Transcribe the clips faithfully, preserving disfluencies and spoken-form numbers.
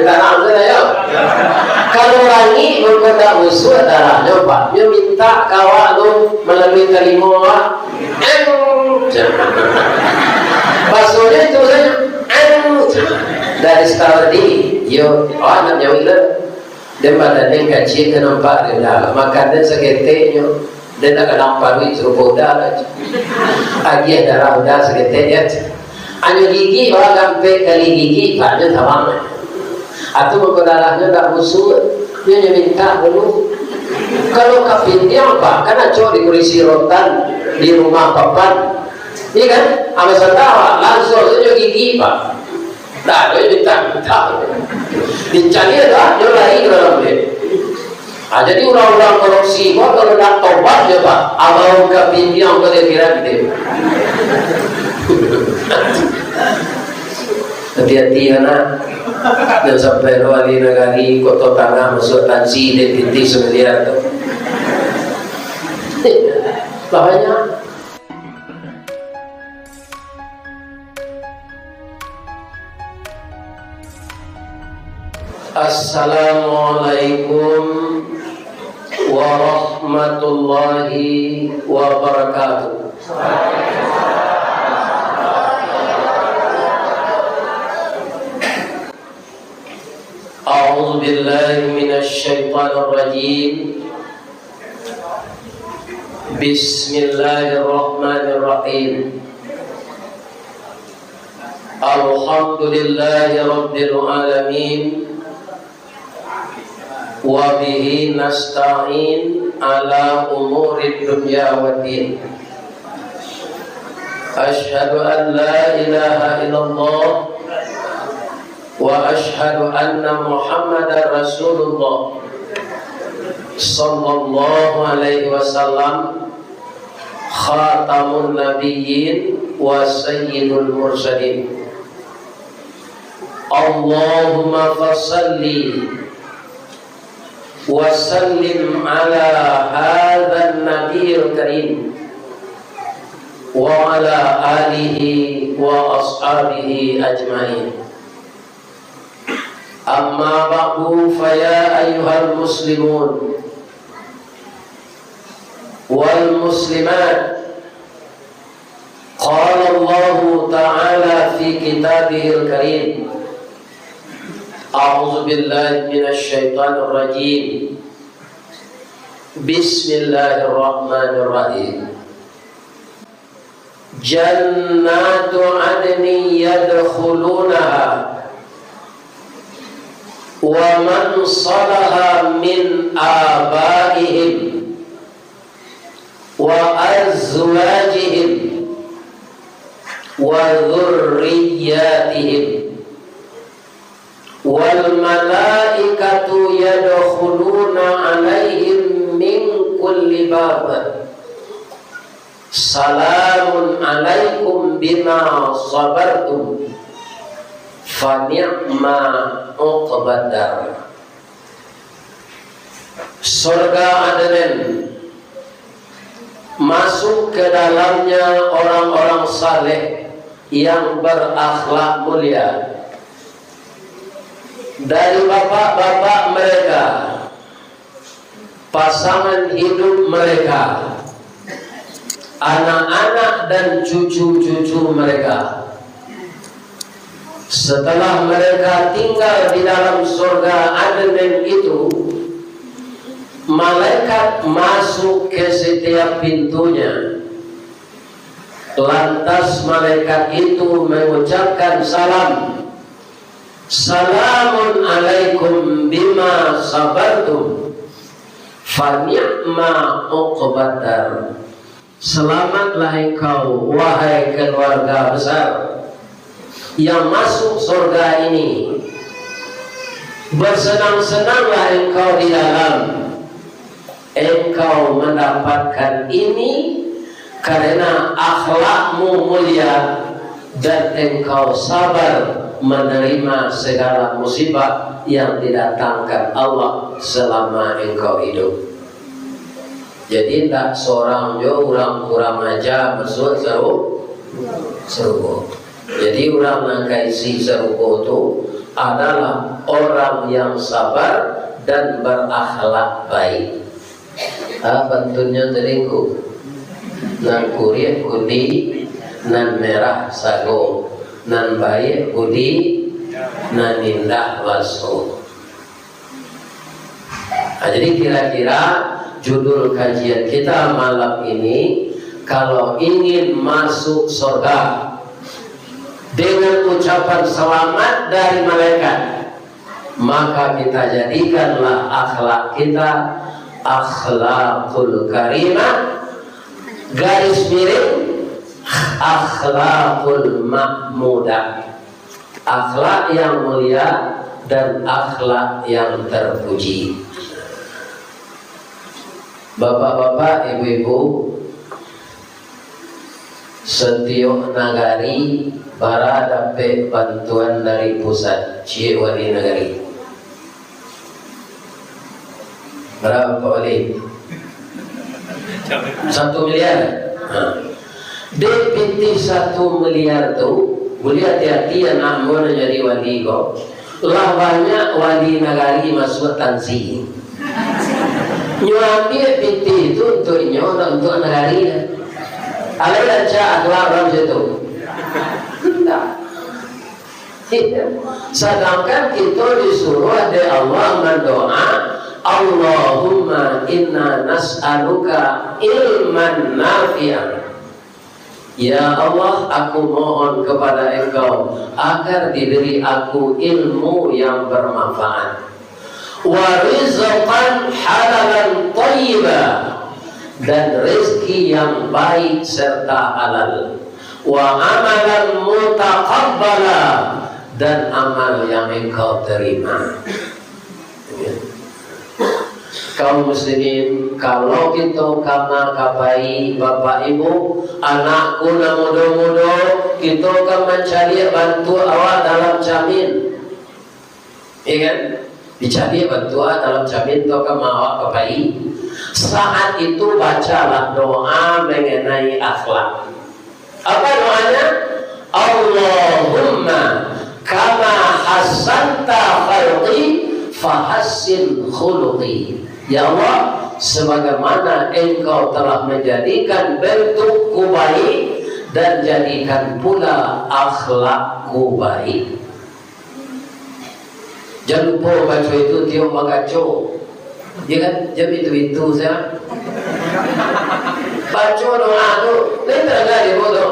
Tarang sajo, yo. Kalau langik mangko ndak busuak darahnyo, Pak. Nyo mintak ka awak tu malalui talingo awak. Eng. Basonyo itu sajo. Eng. Dari sekali, yo, awak nak nyawik lah. Den badan den kacik, ka nampak den dah. Makan den saketek nyo. Den nak ka nampak duit sarupo uda lah. Agiah darah uda saketek, yo. Anyo gigi, wah, gampek kali gigi, banyak tabang. Atu mangko darahnyo ndak busuak, nyo, nyo mintak dulu. Kalau kapindiang, Pak, kan acok di kurisi rotan, di rumah papan. Iya kan? Ambo santa, Pak, langsuang sajo gigi, Pak. Ndak ado mintak-mintak. Dicari ado, nyo lari ka dalam bilik. Ah, jadi urang-urang korupsi ko kalau ndak tobat, yo, Pak, abau kapindiang ko dia kira gitu. Hati-hati, anak. Jan sampai lo ahli nagari, Koto Tangah masuak tansi, identiti samiliar tu. Bahaya. Assalamualaikum warahmatullahi wabarakatuh. A'udzu billahi minasy syaithanir rajim. Bismillahirrahmanirrahim. Alhamdulillahi rabbil alamin. Wa bihi nasta'in ala umurid dunya waddin. Asyhadu an la ilaha illallah wa asyhadu anna Muhammadar Rasulullah sallallahu alaihi wasallam, khatamun nabiyyin wa sayyidul mursalin. Allahumma fasalli wa sallim ala hadzan nabiyil karim wa ala alihi wa ashabihi ajmain. Amma ba'du, fa ya ayyuhal muslimun wal muslimat, qala Allahu ta'ala fi kitabihil karim, a'udzu billahi minasy syaithanir rajim. Bismillahirrahmanirrahim. Jannatu adnin yadkhulunaha wa man salaha min abaihim wa azwajihim wa dzurriyyatihim. Wal malaikatu yadkhuluna alaihim min kulli bab. Salamun alaikum bima sabartum. Fa ni'ma uqbad dar. Surga Aden masuk ke dalamnya orang-orang saleh yang berakhlak mulia. Dari bapak-bapak mereka, pasangan hidup mereka, anak-anak dan cucu-cucu mereka. Setelah mereka tinggal di dalam surga Aden itu, malaikat masuk ke setiap pintunya. Lantas malaikat itu mengucapkan salam, "Salamun alaikum bima sabartum, fa ni'ma uqbad dar." Selamatlah engkau, wahai keluarga besar yang masuk surga ini. Bersenang-senanglah engkau di dalam. Engkau mendapatkan ini karena akhlakmu mulia dan engkau sabar menerima segala musibah yang didatangkan Allah selama engkau hidup. Jadi, ndak sorang jo urang kurang aja masuak saru-, sarugo. Jadi, urang nan ka isi sarugo tu, adalah orang yang sabar dan berakhlak baik. Ah, pantunnyo tadi ko, nan kuriah budi, nan merah sago, nan baiak budi, nan indah baso. Ah, jadi kira-kira judul kajian kita malam ini, kalau ingin masuk surga, dengan ucapan selamat dari malaikat, maka kita jadikanlah akhlak kita akhlakul karimah, garis miring, akhlakul mahmudah, akhlak yang mulia dan akhlak yang terpuji. Bapak-bapak, ibu-ibu, satiok nagari bara dapek bantuan dari pusat, ciek wali nagari. Bara, Pak Wali? Satu miliar. Ha. Dek pitih satu miliar tu, buliah ati-ati anak ambo nan jadi wali ko. Lah banyak wali nagari masuak tansi. Nyo ambiak pitih tu untuak inyo, ndak untuak nagari. Alai rancak akhlak urang macam tu? Ndak. Sadangkan kito disuruah dek Allah mandoa, "Allahumma inna nas'aluka ilman nafi'an." Ya Allah, aku mohon kepada Engkau agar diberi aku ilmu yang bermanfaat. Wa rizqan halalan thayyiba, dan rezeki yang baik serta halal. Wa amalan mutaqabbala, dan amal yang Engkau terima. Kaum muslimin, kalau kito kama ka pai, bapak ibu, anakku nan mudo-mudo, kito ka mancaliak bantuak awak dalam camin. Iya kan? Dicaliak bantuak dalam camin tu kama awak ka pai. Saat itu bacalah doa mengenai akhlak. Apa doanya? "Allahumma kama hassanta khalqi fahassin khuluqi." Ya Allah, sebagaimana Engkau telah menjadikan bentukku baik, dan jadikan pula akhlakku baik. Jan lupo baco itu tiok bakaco. Ya kan? Jan itu-itu saja. Baco doa tu, lain tagak di muko tu.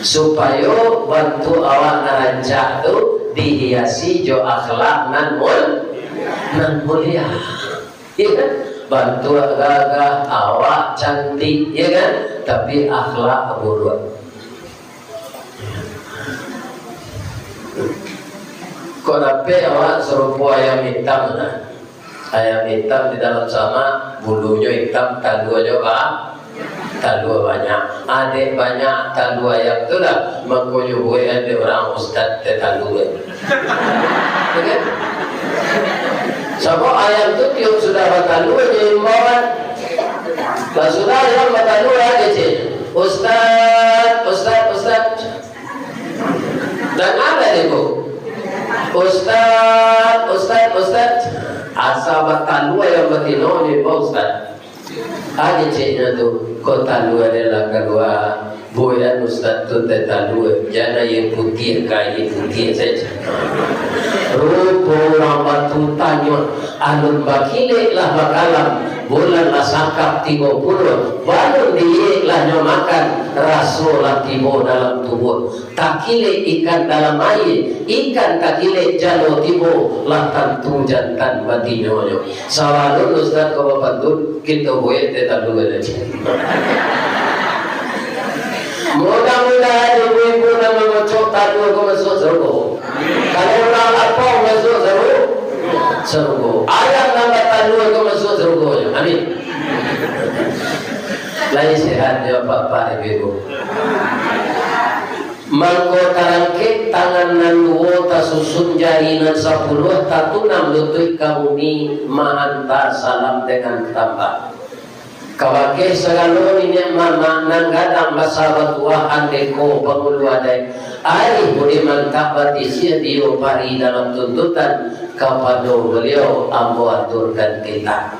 Supayo bantuak awak nan rancak tu dihiasi jo akhlak nan mul-, nan mulia. Iya kan? Bantuak gagah, awak cantik, iya kan? Tapi akhlak buruak. Kok dapek awak sarupo ayam itam nah? Ayam itam di dalam samak, bulunyo itam, taluanyo ba-, talua banyak. Adek banyak talua ayam tu lah, makonyo buek dek urang ustaz teh talua. Ya kan? Sabab ayam tu tiok sudah batalua, nyo imbauan. Lah sudah ayam batalua, kecek, "Ustaz, ustaz, ustaz." Danga dek ko, "Ustaz, ustaz, ustaz." Asa batalua ayam batino, nyo imbau ustaz. Ah, keceknyo tu, "Kok talua den lah kalua, buekan ustaz tu teh talua, jan aia putiah ka aia putiah sajo." Rupo urang batu tanyo, alun bakilek lah bakalam, bulan lah sakap tigo puluah, balun diiek lah nyo makan, raso lah tibo dalam tubuah. Takilek ikan dalam aia, ikan takilek jalo tibo, lah tantu jantan batinonyo. Sabalun ustaz ko bapantun, kito buek teh talua lai. Mudah-mudahan ibu-ibu nan mangocok talua ko masuak sarugo. Kalau urang lapau masuak saru-, sarugo. Ayam nan batalua ko masuak sarugo. Amin. Lai sehat jo bapak ibu. Mangko tarangkek tangan nan duo, tasusun jari nan sapuluah, tatunam lutuik ka bumi, maanta salam dengan tambah. Kabakeh sagalo niniak mamak nan gadang basa batuah, andeko pangulu adaik, Arih budi mantap batisiah, dio pari dalam tuntutan, kapado baliau ambo aturkan titah.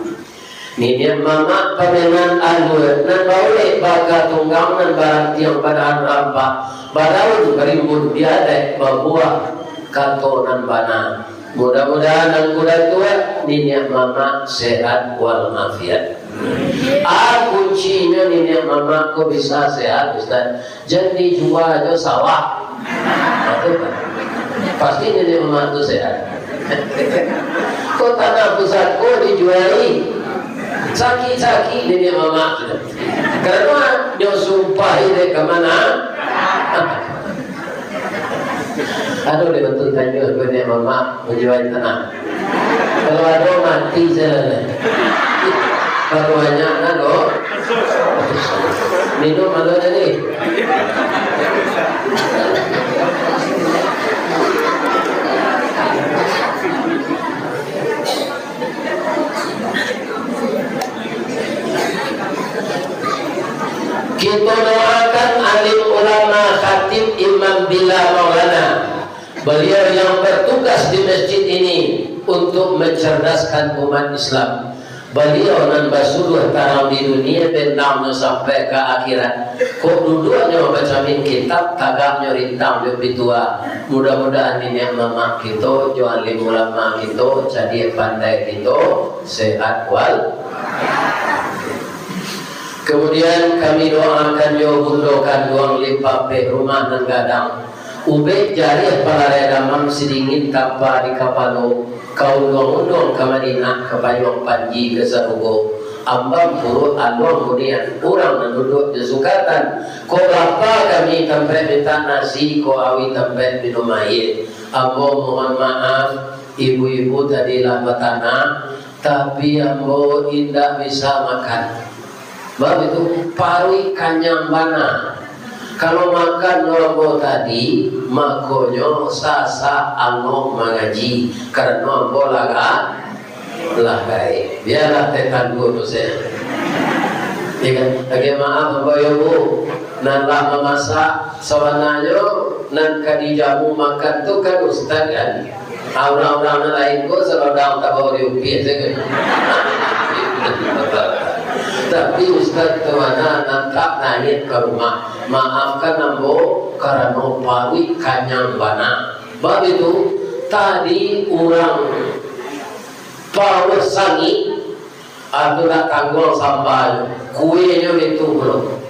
Niniak mamak pamenan alua, nan baulek baka tunggang, nan barantiang padahan rampak, badaun barimbun di adaik babuah, kato nan bana. Mudah-mudahan Angku Datuak, niniak mamak sehat wal afiat. A kuncinyo niniak mamak ko bisa sehat, Ustaz? Jan dijua jo sawah. Pasti niniak mamak tu sehat. Ko tanah pusako dijuai. Sakik-sakik niniak mamak tu. Karano nyo sumpahi dek ka ma? Ado dek bantuak tanyo ko niniak mamak manjuai tanah. Kalau ado, mati sajo. Baru banyak nan, oh. Minum ado tadi. Kito doakan alim ulama, khatib, imam, bila, maulana. Baliau yang bertugas di masjid ini untuk mencerdaskan umat Islam. Baliau nan basuluah tarang di dunia, bentangnyo sampai ka akhirat. Kok duduaknyo bacamin kitab, tagaknyo rintang jo pitua. Mudah-mudahan niniak mamak kito, jo alim ulama kito, cadiak pandai kito, sehat wal. Kemudian kami doakan jo bundo kanduang, limpapeh rumah nan gadang. Ubek jariah palarai damam, sidingin tapa di kapalo, ka unduang-unduang ka Madinah, ka payuang panji ka sarugo, ambang puruik aluang bunian, urang nan duduak jo sukatan, kok lapa kami tampek mintak nasi, kok auih tampek minum aia. Ambo mohon maaf, ibu-ibu tadi lah batanak, tapi ambo indak bisa makan. Baitu, paruik kanyang bana. Kalau makan lo ambo tadi, makonyo sasak angok mangaji, karano ambo lah ga-, lah gaek. Bialah tetanggo tu sajo. Ya kan? Agak maaf, Bapak Ibu, nan lah mamasak, sabananyo nan ka dijamu makan tu kan ustaz, kan? Ah, urang-urang nan lain ko salodang tabao di upih sajo. Tapi ustaz tu bana nan tak naik ka rumah. Maafkan ambo karano paruik kanyang bana. Baitu, tadi urang paruik sangik, ah, tu nak tangguang sambanyo, kuenyo itu pulo.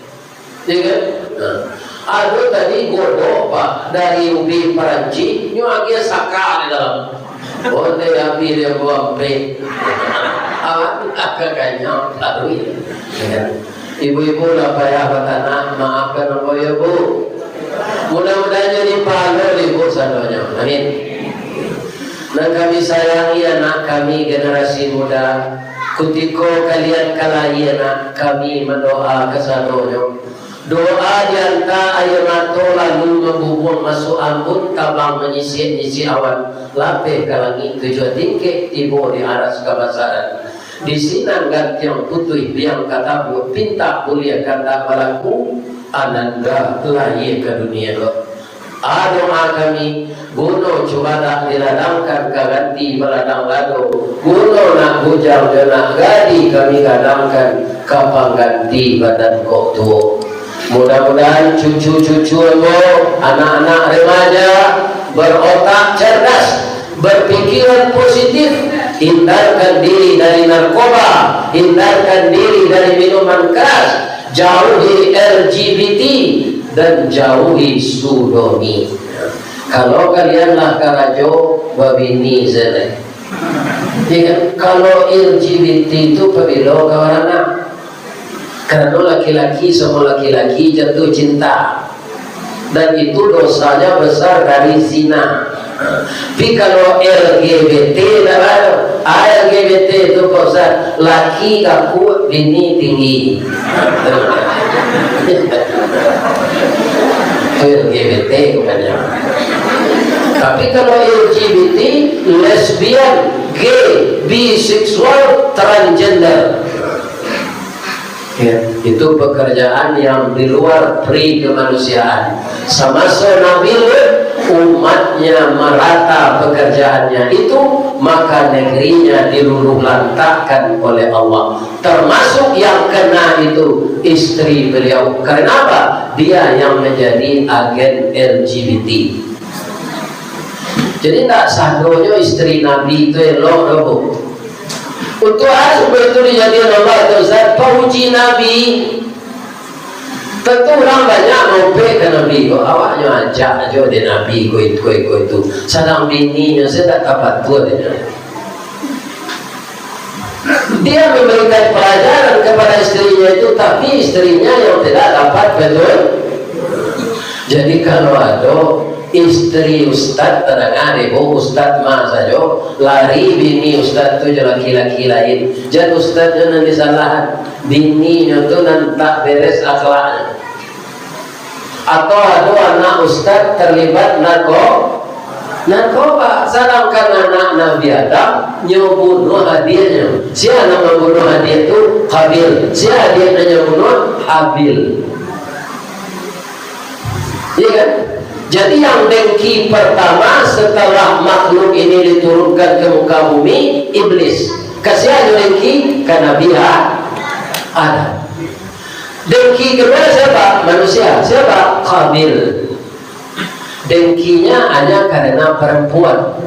Ya kan? Nah, ado tadi godok, Pak, dari ubi Paranci, nyo agiah saka di dalam. Onde abih dia buang pe. Awak tu tak kanyang taruih. Ya kan? Ibu-ibu lah payah batanak, maafkan ambo ya, Bu. Mudah-mudahan jadi pahala ibu sadonyo. Amin. Nan kami sayangi anak kami generasi muda, kutiko kalian ka lahia nak, kami mandoa kasadonyo. Doa dianta aia mato lalu mambubuang masuak ambun, tabang manyisiak-nyisiak awan, lapeh ka langik tujuah tingkek, tibo di aras kabasaran. Di sinan gantiang putuih biang katabuak, pintak buliah kandak balaku, ananda lahia ka dunia ko. A doa kami, guno cubadak diladangkan ka ganti baladang lado, guno nak bujang jo nak gadih kami gadangkan ka pangganti badan kok tuo. Mudah-mudahan cucu-cucu ambo, anak-anak remaja, berotak cerdas, berpikiran positif, hindarkan diri dari narkoba, hindarkan diri dari minuman keras, jauhi L G B T, dan jauhi sodomi. Kalau kalian lah karajo, babini sajo. Ya kan? Kalau L G B T tu pabilo ka baranak? Karano laki-laki samo laki-laki jatuh cinta. Dan itu dosanya besar dari zina. Tapi kalau L G B T, tak ada. Ah, L G B T itu, Pak Ustaz, laki kaku, bini tinggi. Itu L G B T bukannya. Tapi kalau L G B T, lesbian, gay, biseksual, transgender. Ya, itu pekerjaan yang di luar pri kemanusiaan. Samaso Nabi Lut, umatnya merata pekerjaannya itu, maka negerinya diluluhlantakkan oleh Allah. Termasuk yang kena itu istri beliau. Karena apa? Dia yang menjadi agen L G B T. Jadi, ndak sadonyo istri Nabi itu elok doh, Bu. Untuak a sabuik itu dijadikan Allah tu, Ustaz, pauji Nabi. Tantu urang banyak maupek ka Nabi ko, awaknyo ajak jo dek Nabi ko itu, ko itu, ko itu. Sadang bininyo sajo ndak tapatuah dek Nabi. Dia memberikan pelajaran kepada istrinya itu, tapi istrinya yang tidak dapat betul. Jadi, kalau ado istri ustaz, tadanga dek, Bu, ustaz mah sajo, lari bini ustaz tu jo laki-laki lain. Jan ustaz jo nan disalahan, bininyo tu nan tak beres akhlaknyo. Atau ado anak ustaz terlibat narko-, narkoba, sadangkan anak Nabi Adam nyo bunuah adiaknyo. Sia nan mambunuah adiak tu? Qabil. Sia adiak nan nyo bunuah? Abil. Iya kan? Jadi, yang dengki pertama setelah makhluk ini diturunkan ke muka bumi, iblis. Ka sia nyo dengki? Ka Nabi A-, Adam. Dengki kedua siapa? Manusia. Siapa? Qabil. Dengkinya hanya karena perempuan.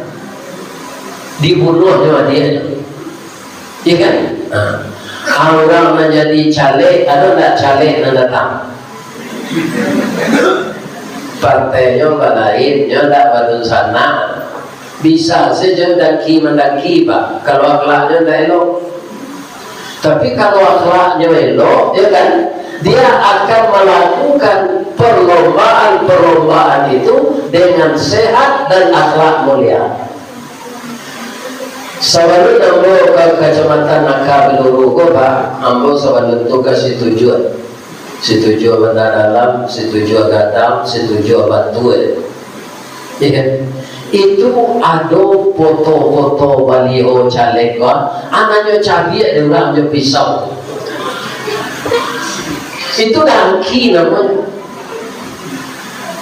Dibunuahnyo adiaknyo. Iya kan? Nah, urang nan jadi caleg, ado ndak caleg nan datang? Partainyo balain, nyo ndak badunsanak. Bisa sajo daki mandaki, Pak, kalau akhlaknyo ndak elok. Tapi kalau akhlaknyo elok, ya kan, dia akan melakukan perlombaan-perlombaan itu dengan sehat dan akhlak mulia. Sabalun ambo ka Kacamatan Naka Biluru ko, Pak, ambo sabalun tu ka Situjuak. Situjuak Banda Dalam, Situjuak Gadang, Situjuak Batua. Iya kan? Itu ado foto-foto baliho caleg ko, anaknyo cabiak dek urang jo pisau. Itu dangki namonyo.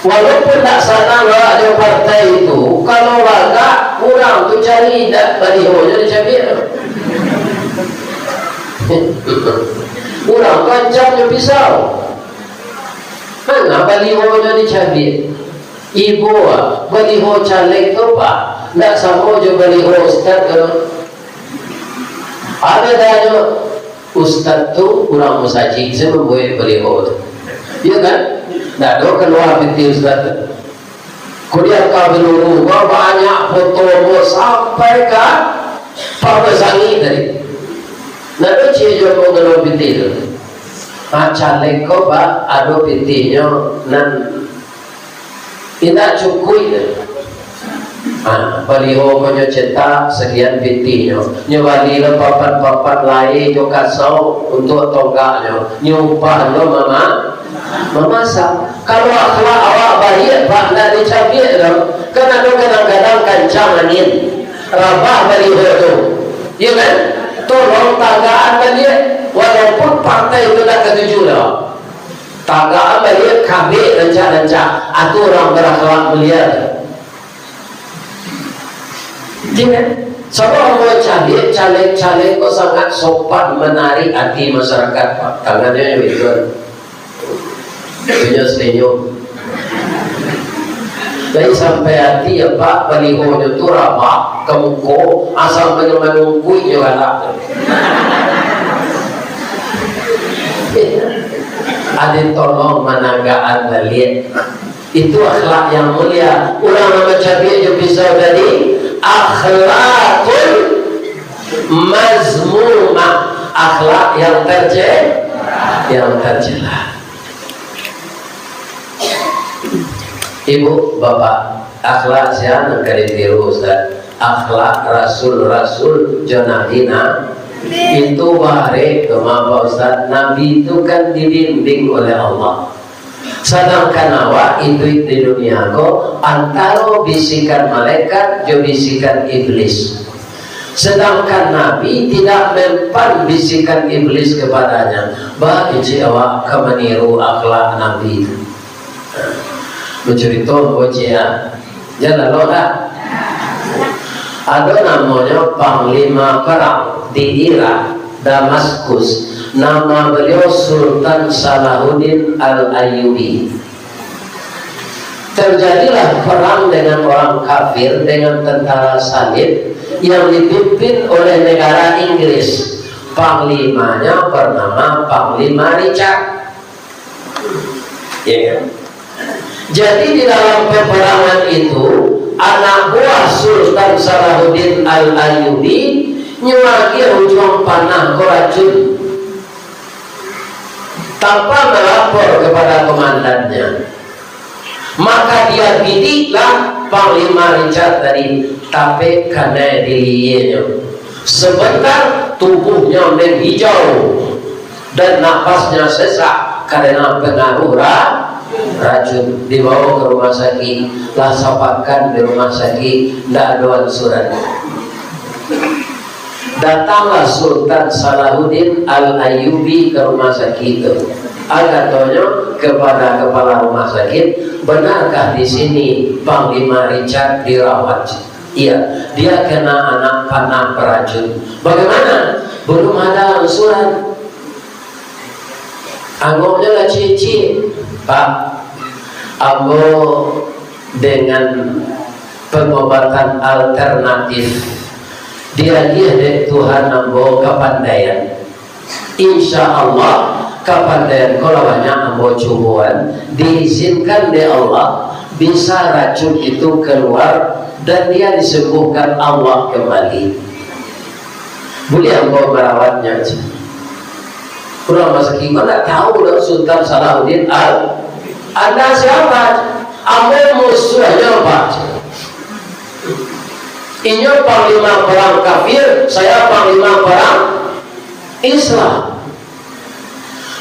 Walaupun ndak sanang awak jo partai itu, kalau lagak, urang tu cari indak balihonyo dicabiak. Urang tu ancam jo pisau. Manga balihonyo dicabiak? Ibo, ah, baliho caleg tu, Pak, ndak samo jo baliho ustaz tu. Ado danyo, ustaz tu urang musajik, sia mambuek baliho tu? Iyo kan? Ndak ado kalua pitih ustaz tu. Kudian ka Biluru, banyak foto ambo sampai ka Pamasangi tadi. Ndak ado ciek jo ambo kalua pitih tu. Ah, caleg ko, Pak, ado pitihnyo nan indak cukuik. Ha, baliho ko nyo cetak sakian pitihnyo. Nyo bali lo papan-papan lai jo kasau untuak tonggaknyo. Nyo upah lo mama-, mamasak. Kalau akhlak awak baiak, Pak, ndak dicabiak doh. Kan ado kadang-kadang kancang angin, rabah baliho tu. Iyo kan? Tolong tagakan baliak, walaupun partai tu ndak katuju doh. Tagakan baliak, kabek rancak-rancak. Ah, tu urang barakhlak mulia tu. Iyo kan? Sabab ambo caliak, caleg-caleg ko sangat sopan, manarik ati masyarakat, Pak. Tangannyo jo itu. Inyo senyum. Jadi sampai ati, ya, Pak, balihonyo tu rabah ka muko, asa manu-, manungkuik nyo galak. Ado tolong managakan baliak. Itu akhlak yang mulia. Urang nan mancabiak jo pisau tadi, akhlakun mazmumah, akhlak yang terce-, yang tercela. Ibu, Bapak, akhlak sia nan ka ditiru, Ustaz? Akhlak rasul-rasul jo nabi, nah, itu barek tu mah, Pak Ustaz. Nabi itu kan dibimbing oleh Allah. Sadangkan awak iduik di dunia ko antaro bisikan malaikat jo bisikan iblis. Sedangkan Nabi tidak mempan bisikan iblis kepadanya. Ba, kecek awak ka maniru akhlak Nabi tu. Bancurito ko ciek, ah. Jan lalok dah. Ado namonyo panglima perang di Irak, Damaskus. Nama beliau Sultan Salahuddin Al-Ayyubi. Terjadilah perang dengan orang kafir, dengan tentara salib yang dipimpin oleh negara Inggris. Panglimanya bernama Panglima Richard. Ya kan? Jadi, di dalam peperangan itu, anak buah Sultan Salahuddin Al-Ayyubi nyo agiah ujuang panah ko racun, tanpa melapor kepada komandannya. Maka dia bidiklah Panglima Richard tadi, tapek kanai di lienyo. Sebentar tubuhnya menghijau dan napasnya sesak karena pengaruh ra-, racun. Dibawa ke rumah sakit, lah sapakan di rumah sakit, ndak ado ansuran. Datanglah Sultan Salahuddin Al-Ayyubi ke rumah sakit itu. Katonyo kepada kepala rumah sakit, "Benarkah di sini Panglima Richard dirawat?" "Iya, dia kena anak panah beracun." "Bagaimana?" "Belum ada ansuran." Anggoknyo lah ciek-ciek, "Pak, ambo dengan pengobatan alternatif diagiah dek Tuhan ambo kapandaian. Insya Allah, kapandaian ko lah banyak ambo cuboan, diizinkan dek Allah, bisa racun itu keluar dan dia disembuhkan Allah kembali." "Buliah ambo marawatnyo?" Urang rumah sakik ko ndak tahu doh Sultan Salahuddin Al-, "Anda siapa?" "Ambo musuahnyo, Pak. Inyo panglima perang kafir, saya panglima perang Islam.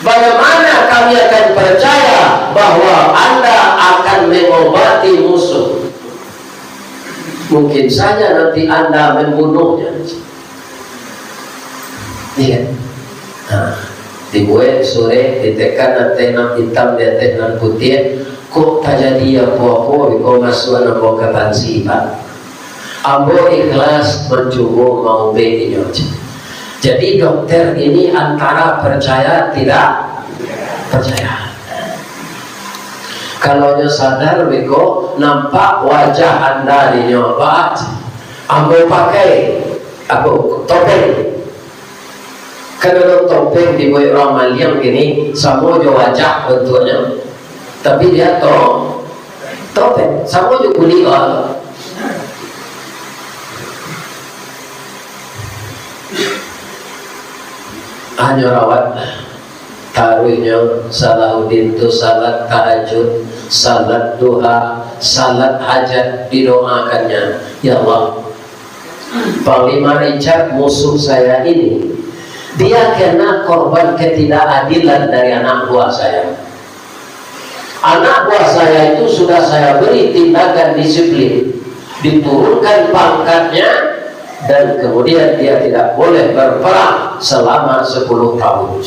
Bagaimana kami akan percaya bahwa Anda akan mengobati musuh? Mungkin saja nanti Anda membunuhnya." Iya. Nah, dibuek surek, ditekan ateh nan itam di ateh nan putiah. Kok tajadi apo-apo, biko masuak ambo ka tansi, Pak. Ambo ikhlas mancubo maubek inyo. Jadi, dokter ini antara percaya tidak percaya. Kalau nyo sadar, biko nampak wajah anda di nyo, Pak. Ambo pakai, apo, topeng. Kan ado topeng dibuek urang maliang kini, samo jo wajah bentuknyo. Tapi dia to-, topeng, samo jo kulik urang. Hanyo rawat. Taruihnyo Salahuddin tu salat tahajud, salat duha, salat hajat, didoakannyo, "Ya Allah, Panglima Richard, musuh saya ini, dia kena korban ketidakadilan dari anak buah saya. Anak buah saya itu sudah saya beri tindakan disiplin, diturunkan pangkatnya, dan kemudian dia tidak boleh berperang selama sepuluh tahun."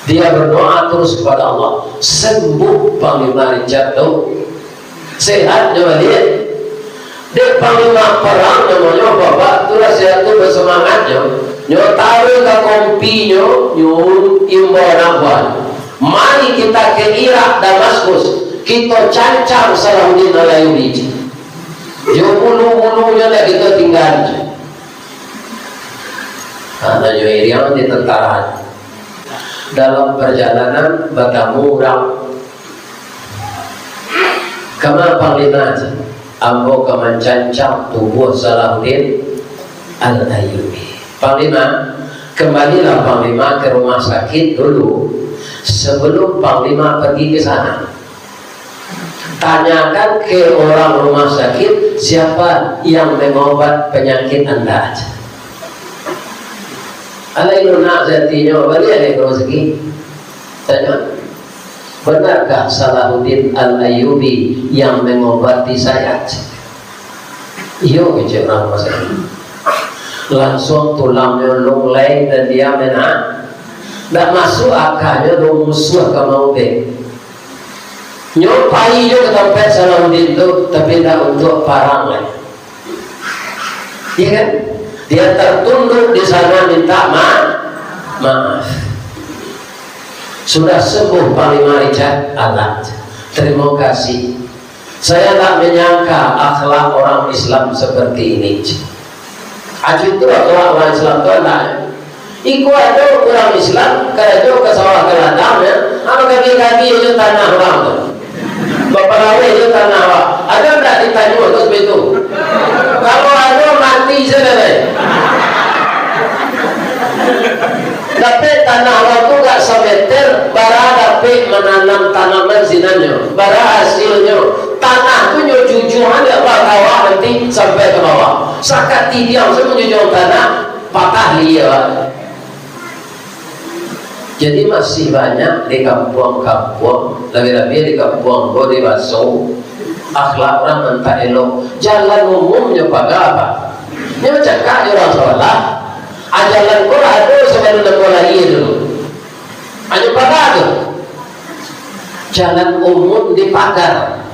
Dia berdoa terus kepada Allah, sembuh Panglima Richard tu. Sehat nyo baliak. Dek panglima perang namonyo, bapak tu lah sehat tu, bersemangat nyo. Nyo taruih ka kompinyo, nyo imbau anak buah. Mari kita ke Irak, Damaskus. Kito cancang Salahuddin Al-Ayyubi. Jo bulu-bulunyo lah kito tinggal. Nah, nyo iriang di tentara. Dalam perjalanan batamu urang. "Kama Panglima?" "Ambo ka mancancang tubuah Salahuddin Al-Ayyubi." "Panglima, kembalilah Panglima ke rumah sakit dulu, sebelum Panglima pergi ke sana. Tanyakan ke orang rumah sakit, siapa yang mengobat penyakit anda." Alai lunak satinyo, baliak dek ka rumah sakik. Tanyo, "Benarkah Salahuddin Al-Ayyubi yang mengobati saya?" Iyo, kecek urang masa. Langsuang tulangnyo lunglai dan dia mena-, ndak masuak akanyo do musuah ka maubek. Nyo pai jo ka tampek Salahuddin tu, tapi ndak untuak parang lai. Iya kan? Dia tertunduk di sana minta ma-, maaf. Sudah sembuh Panglima Richard, alah. Terima kasih. Saya tak menyangka akhlak orang Islam seperti ini. Acu itu akhlak orang Islam tu anak. Iko ado urang Islam, karajo ka sawah ka ladang, ya. Anu kaki-kaki aja tanah urang tu. Baparawai aja tanah urang. Ado ndak ditanyo tu seperti tu? Kalau ado, mati sajo deh. Dapek tanah urang tu gak sameter, bara dapek mananam tanaman sinannyo, bara hasilnyo. Tanah tu nyo jujuhan dek bawah nanti sampai ka bawah. Sakatidiang sajo manjujuang tanah, patah liak. Jadi masih banyak di kampuang-kampuang, labiah-labiah di kampuang ko di Baso, akhlak urang mantap elok. Jalan umum nyo paga, Pak. Nyo cakak jo urang sabalah. Ah, jalan ko lah ado sabalun ambo lahia dulu. Hanyo paga tu. Jalan umum dipagar.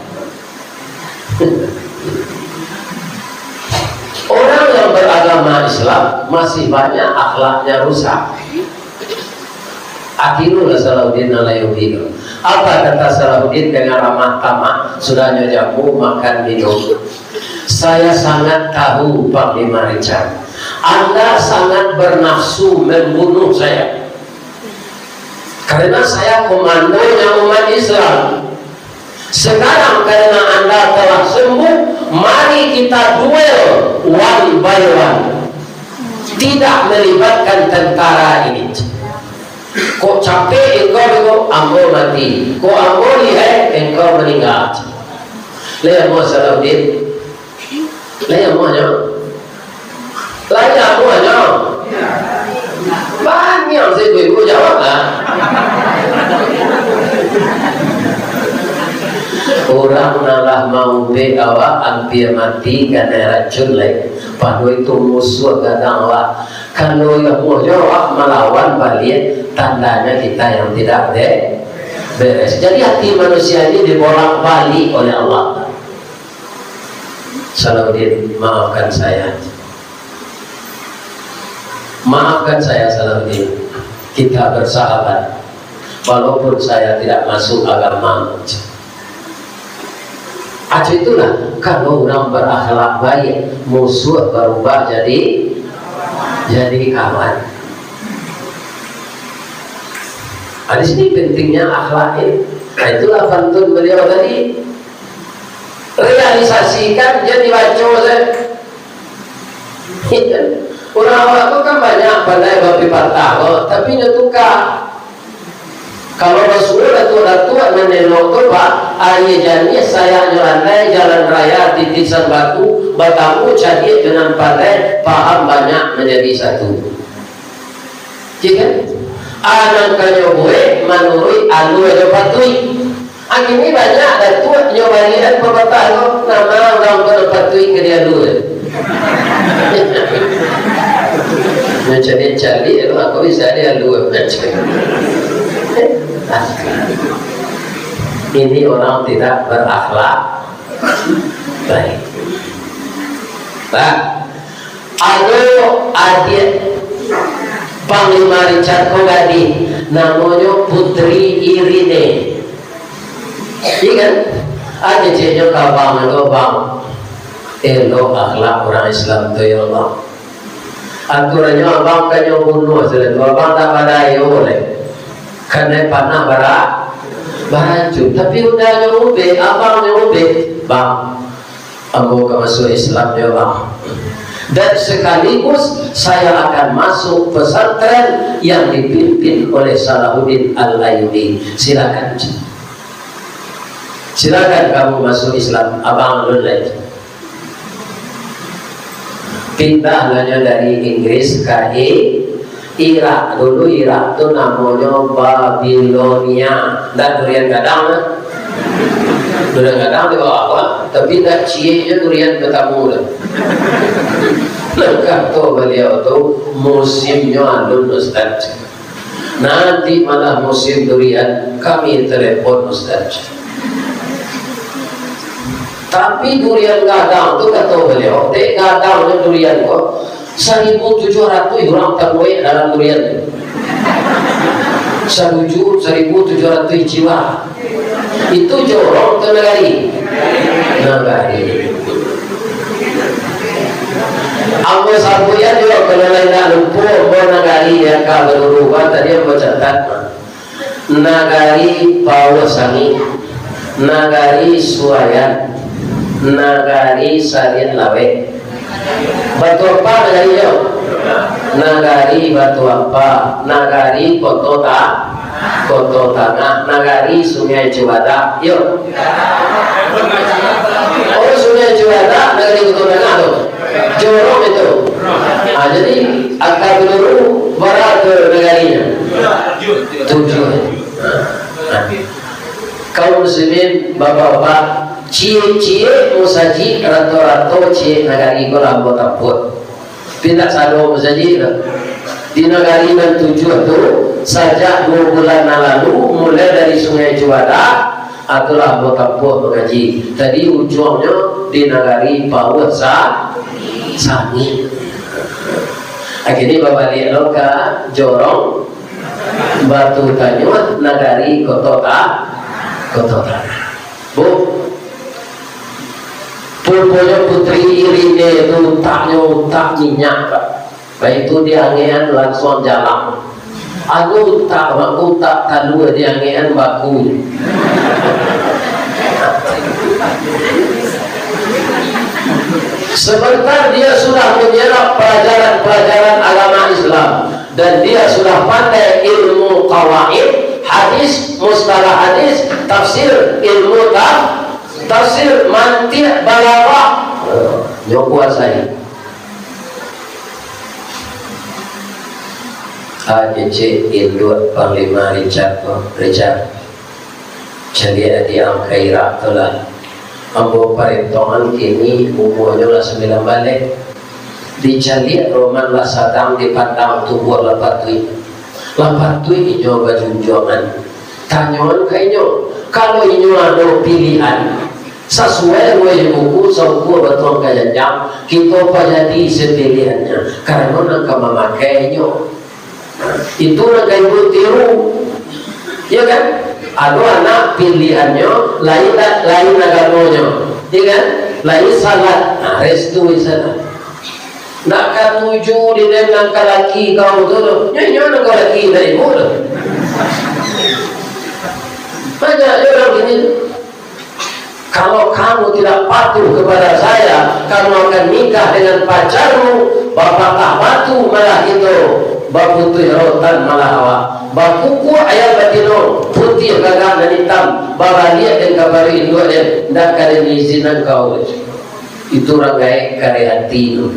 Orang yang beragama Islam masih banyak akhlaknya rusak. Atirulah Salahuddin Al-Ayyubi tu. Apa kata Salahuddin dengan ramah tamah, sudahnyo jamu, makan, minum? "Saya sangat tahu, Panglima Richard. Anda sangat bernafsu membunuh saya. Karena saya komandonya umat Islam. Sekarang karena Anda telah sembuh, mari kita duel one by one. Tidak melibatkan tentara ini. Kok capek engkau, engkau, ambo mati. Kok ambo lihai, engkau meninggal." Lai amuah Salahuddin? Lai amuahnyo? Lai amuahnyo? Banyak sih ibu-ibu jawab lah. Urang nan lah maubek awak ampia mati kanai racun lai. Pado itu musuah gadang awak. Kalau amuahnyo awak malawan baliak, tandanya kita yang tidak be-, beres. Jadi hati manusia ini dibolak-balik oleh Allah. Salahuddin, maafkan saya. Maafkan saya, Salahuddin. Kita bersahabat. Walaupun saya tidak masuk agama. Acu itulah, kalau urang berakhlak baik, musuah barubah jadi, jadi kawan. Nah, di sini pentingnya akhlak ini. Nah, itulah pantun beliau tadi. Realisasikan, jadi baco saja. Urang awak tu kan banyak pandai bapipatah ko, tapi nyo tuka. Kalau basuo datuak-datuak nan elok tu, Pak, aia janiah sayaknyo landai, jalan raya titisan batu, batamu cadiak jo nan pandai, paham banyak manjadi satu. Iya kan? A nan kanyo buek manuruik alua jo patuik. A kini banyak datuak nyo balian papatah ko, nama urang ko nan patuik ka dialua. Nyo caliak-caliak tu, ako bisa dialua. Ini orang tidak berakhlak baik. Pak, ado adiak Panglima Richard ko gadih, namonyo Putri Irine. Iya kan? Ado ceknyo ka abang tu, "Bang, elok akhlak urang Islam tu, ya Allah. Aturannyo abang kanyo bunuah sudah tu, abang tak badayo lai. Kanai panah bara-, baracun. Tapi udahnyo ubek, abangnyo ubek. Bang, ambo ka masuak Islam jo, Bang. Dan sekaligus saya akan masuk pesantren yang dipimpin oleh Salahuddin Al-Ayyubi. Silakan. Silakan kamu masuk Islam, abang alun lai." Pindah lah nyo dari Inggris ka I-, Irak. Dulu Irak tu namonyo Babilonia. Ndak durian gadang lah. Durian gadang di bawah apa? Tapi ndak ciek jo durian batamu tu. Nah, kato baliau tu, musimnyo alun, Ustaz. Nanti malah musim durian, kami telepon Ustaz. Tapi durian gadang tu, kato baliau, dek gadangnyo durian ko, saribu tujuah ratuih urang tabuek dalam durian tu. Saruju saribu tujuah ratuih jiwa. Itu jorong atau nagari? Nagari. Ambo sabuikan juo, kalau lain nak lupo, ambo nagari yang ka barubah tadi ambo catat. Nagari Pauah Sangik, Nagari Suayan, Nagari Sarian Laweh. Batu Apa nagarinyo? Nagari Batu Apa, nagari Koto Ta-, Koto Tangah, nagari Sungai Cubadak. Yo. Oh, Sungai Cubadak, nagari Koto Tangah tu. Jorong itu. Ah, jadi, aka dulu bara tu nagarinyo? Tujuah. Nah. Kaum muslimin, bapak-bapak, ciek-ciek musajik, rato-rato ciek nagari ko lah ambo tampuah. Indak sado musajik tu. Di nagari nan tujuah tu, sajak duo bulan nan lalu, mulai dari Sungai Cubadak, itulah ambo tampuah mangaji. Tadi ujuangnyo di nagari Pauah Sa-, Sangik. Akhirnyo babaliak lo ka jorong Batu Tanyuah, nagari Koto Ta-, Koto Tangah. Bu, ruponyo Putri Irine tu utaknyo utak minyak, Pak. Baitu diangekan langsuang jalang. Anu utak, mako utak talua diangekan baku. Sebentar dia sudah menyerap pelajaran-pelajaran agama Islam. Dan dia sudah pandai ilmu kawaid, hadis, mustalah hadis, tafsir, ilmu ta-, tafsir, mantiq, balaghah. Nyo kuasai. Ah, kecek induak Panglima Richard tu, Richard. Caliak di angka irak tu lah. Ambo parentoan kini umuanyo lah sambilan baleh. Dicaliak roman lah sadang, dipandang tubuah lah patuik. Lah patuik inyo bajunjuangan. Tanyoan ka inyo, kalau inyo ado pilihan, sasuai ruweh buku, saukua batuang ka janjang, kito pajadi sapilihannya, karano nan ka mamakai inyo. Itu nan ka ibu tiru. Ya kan? Ado anak pilihannyo lain, lain agamonyo. Ya kan? Lain salat. Nah, restu di sana. Ndak katuju di den nan ka laki kau tu doh. Nyo, nyo nan ka laki dari ibu tu. Banyak je urang kini tu. Kalau kamu tidak patuh kepada saya, kamu akan nikah dengan pacarmu, bapatah batu malah kito, baputuih rotan malah awak, bakukuak ayam batino, putiah gagak nan itam, babaliak den ka paruik induak den, ndak ka den izinan kau. Itu urang gaek kareh ati tu.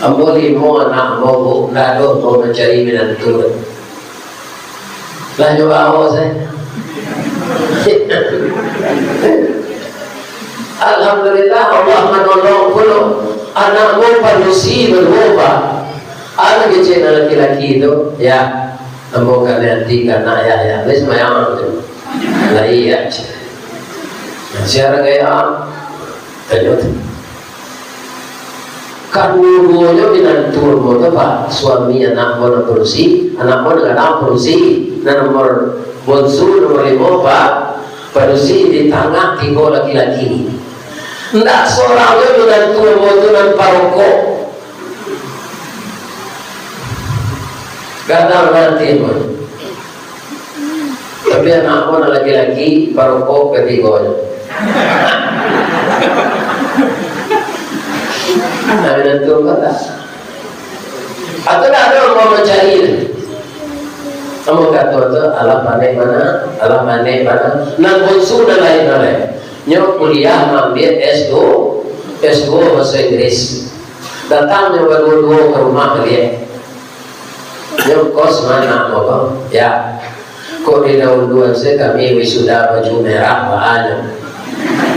Ambo limo anak ambo, Bu, ndak ado ambo mancari minantu. Lah nyo bawo sajo. Alhamdulillah, Allah manolong pulo. Anak ambo padusi baduo, Pak. Anak kecil nan laki-laki tu, ya, ambo kanai ati ka anak, ya, ya. Lai sumbayang tu. Lai, ya. Sia gaya. Tanyo tu. Kaduo-duonyo minantu ambo tu, Pak, suami anak ambo nan padusi, anak ambo nan gadang padusi, nan nomor bonsu, nomor limo, Pak, padusi, di tangah tigo laki-laki. Ndak sorang doh minantu ambo tu nan parokok. Gadang ati ambo. Tapi anak ambo nan laki-laki, parokok katigonyo. Nah, minantu ambo tu. Atau ndak ado ambo mancari. Ambo kato tu, alah panek bana, alah panek bana. Nan bonsu nan lain, nan lain. Nyo kuliah maambiak S dua, S dua bahaso Inggris. Datang nyo baduo-duo ka rumah baliak. Nyo kos ma anak ambo ko? Ya. Kok di dauluan se kami wisuda baju merah, baa nyo.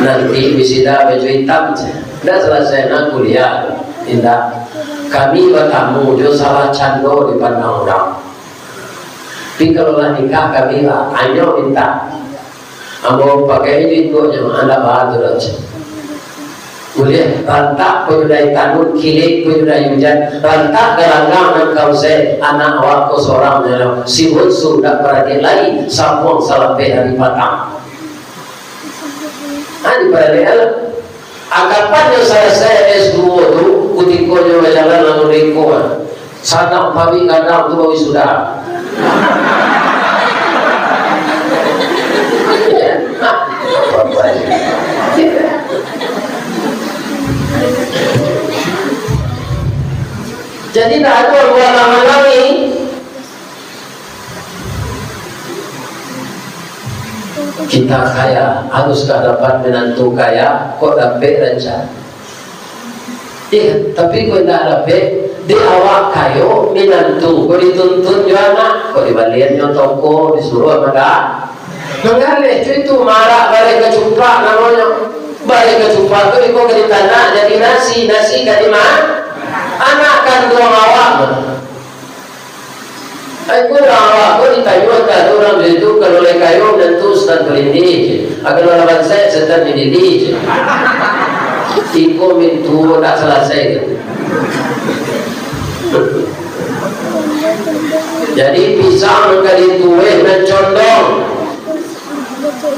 Nanti wisuda baju itam, ndak salasai nan kuliah, indak. Kami batamu jo salah cando dipandang urang. Tapi kalau lah nikah kami lah, anyo mintak. Ambo pakai jo induaknyo, andak baa tu doh. Buliah, rantak panyudai tanun, kilek panyudai ujan, rantak galanggang nan ka usai, anak awak ko sorang nyo, si bonsu ndak baradiak lai, sambuang salapeh ari patang. Ha, diparaliak lah. Anggapan nyo salasai S dua tu, kutiko nyo bajalan lalu riko, ha. Sadang pabik gadang tu baru sudah. Jadi, tak ada buah halangi. Kita kaya, haruskah dapat minantu kaya, kok dapek rancak? Eh, tapi kok indak dapek, dek awak kayo, minantu, kok dituntun jo anak, kok dibalian nyo toko, disuruah mangga-, manggaleh, cuy, tu marak baleh kacupak namonyo. Baleh kacupak tu iko ka ditanak jadi nasi, nasi ka dima-, anak kanduang awak. Ai, kurang awak ko ditanyo ka urang di situ, kalau lai kayo, minantu setan palindih je. Kalau lah bansaik, setan dililih je. Iko mintuo ndak salasai tu. Jadi, pisang nan ka ditueh, nan condong.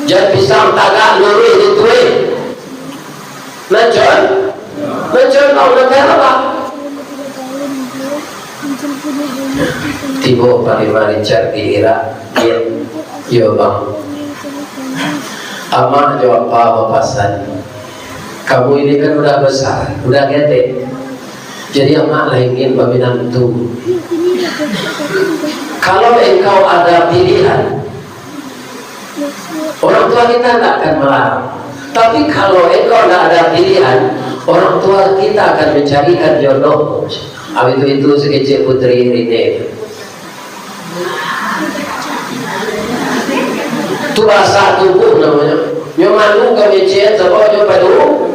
Jan pisang tagak luruih ditueh. Nan con-, nan condong, nan ka apo? Tibo Panglima Richard di Irak, iyo, iyo, Bang. Amak jo apa bapasan, kamu ini kan udah besar, udah getek. Jadi, amak lah ingin baminantu. Kalau engkau ada pilihan, orang tua kita tidak akan melarang. Tapi kalau engkau tidak ada pilihan, orang tua kita akan mencarikan jodoh. Abis itu, itu si kecil putri ini. Tu bahasa tubuh namanya. Nyo malu ka mecet, sabab nyo padu-,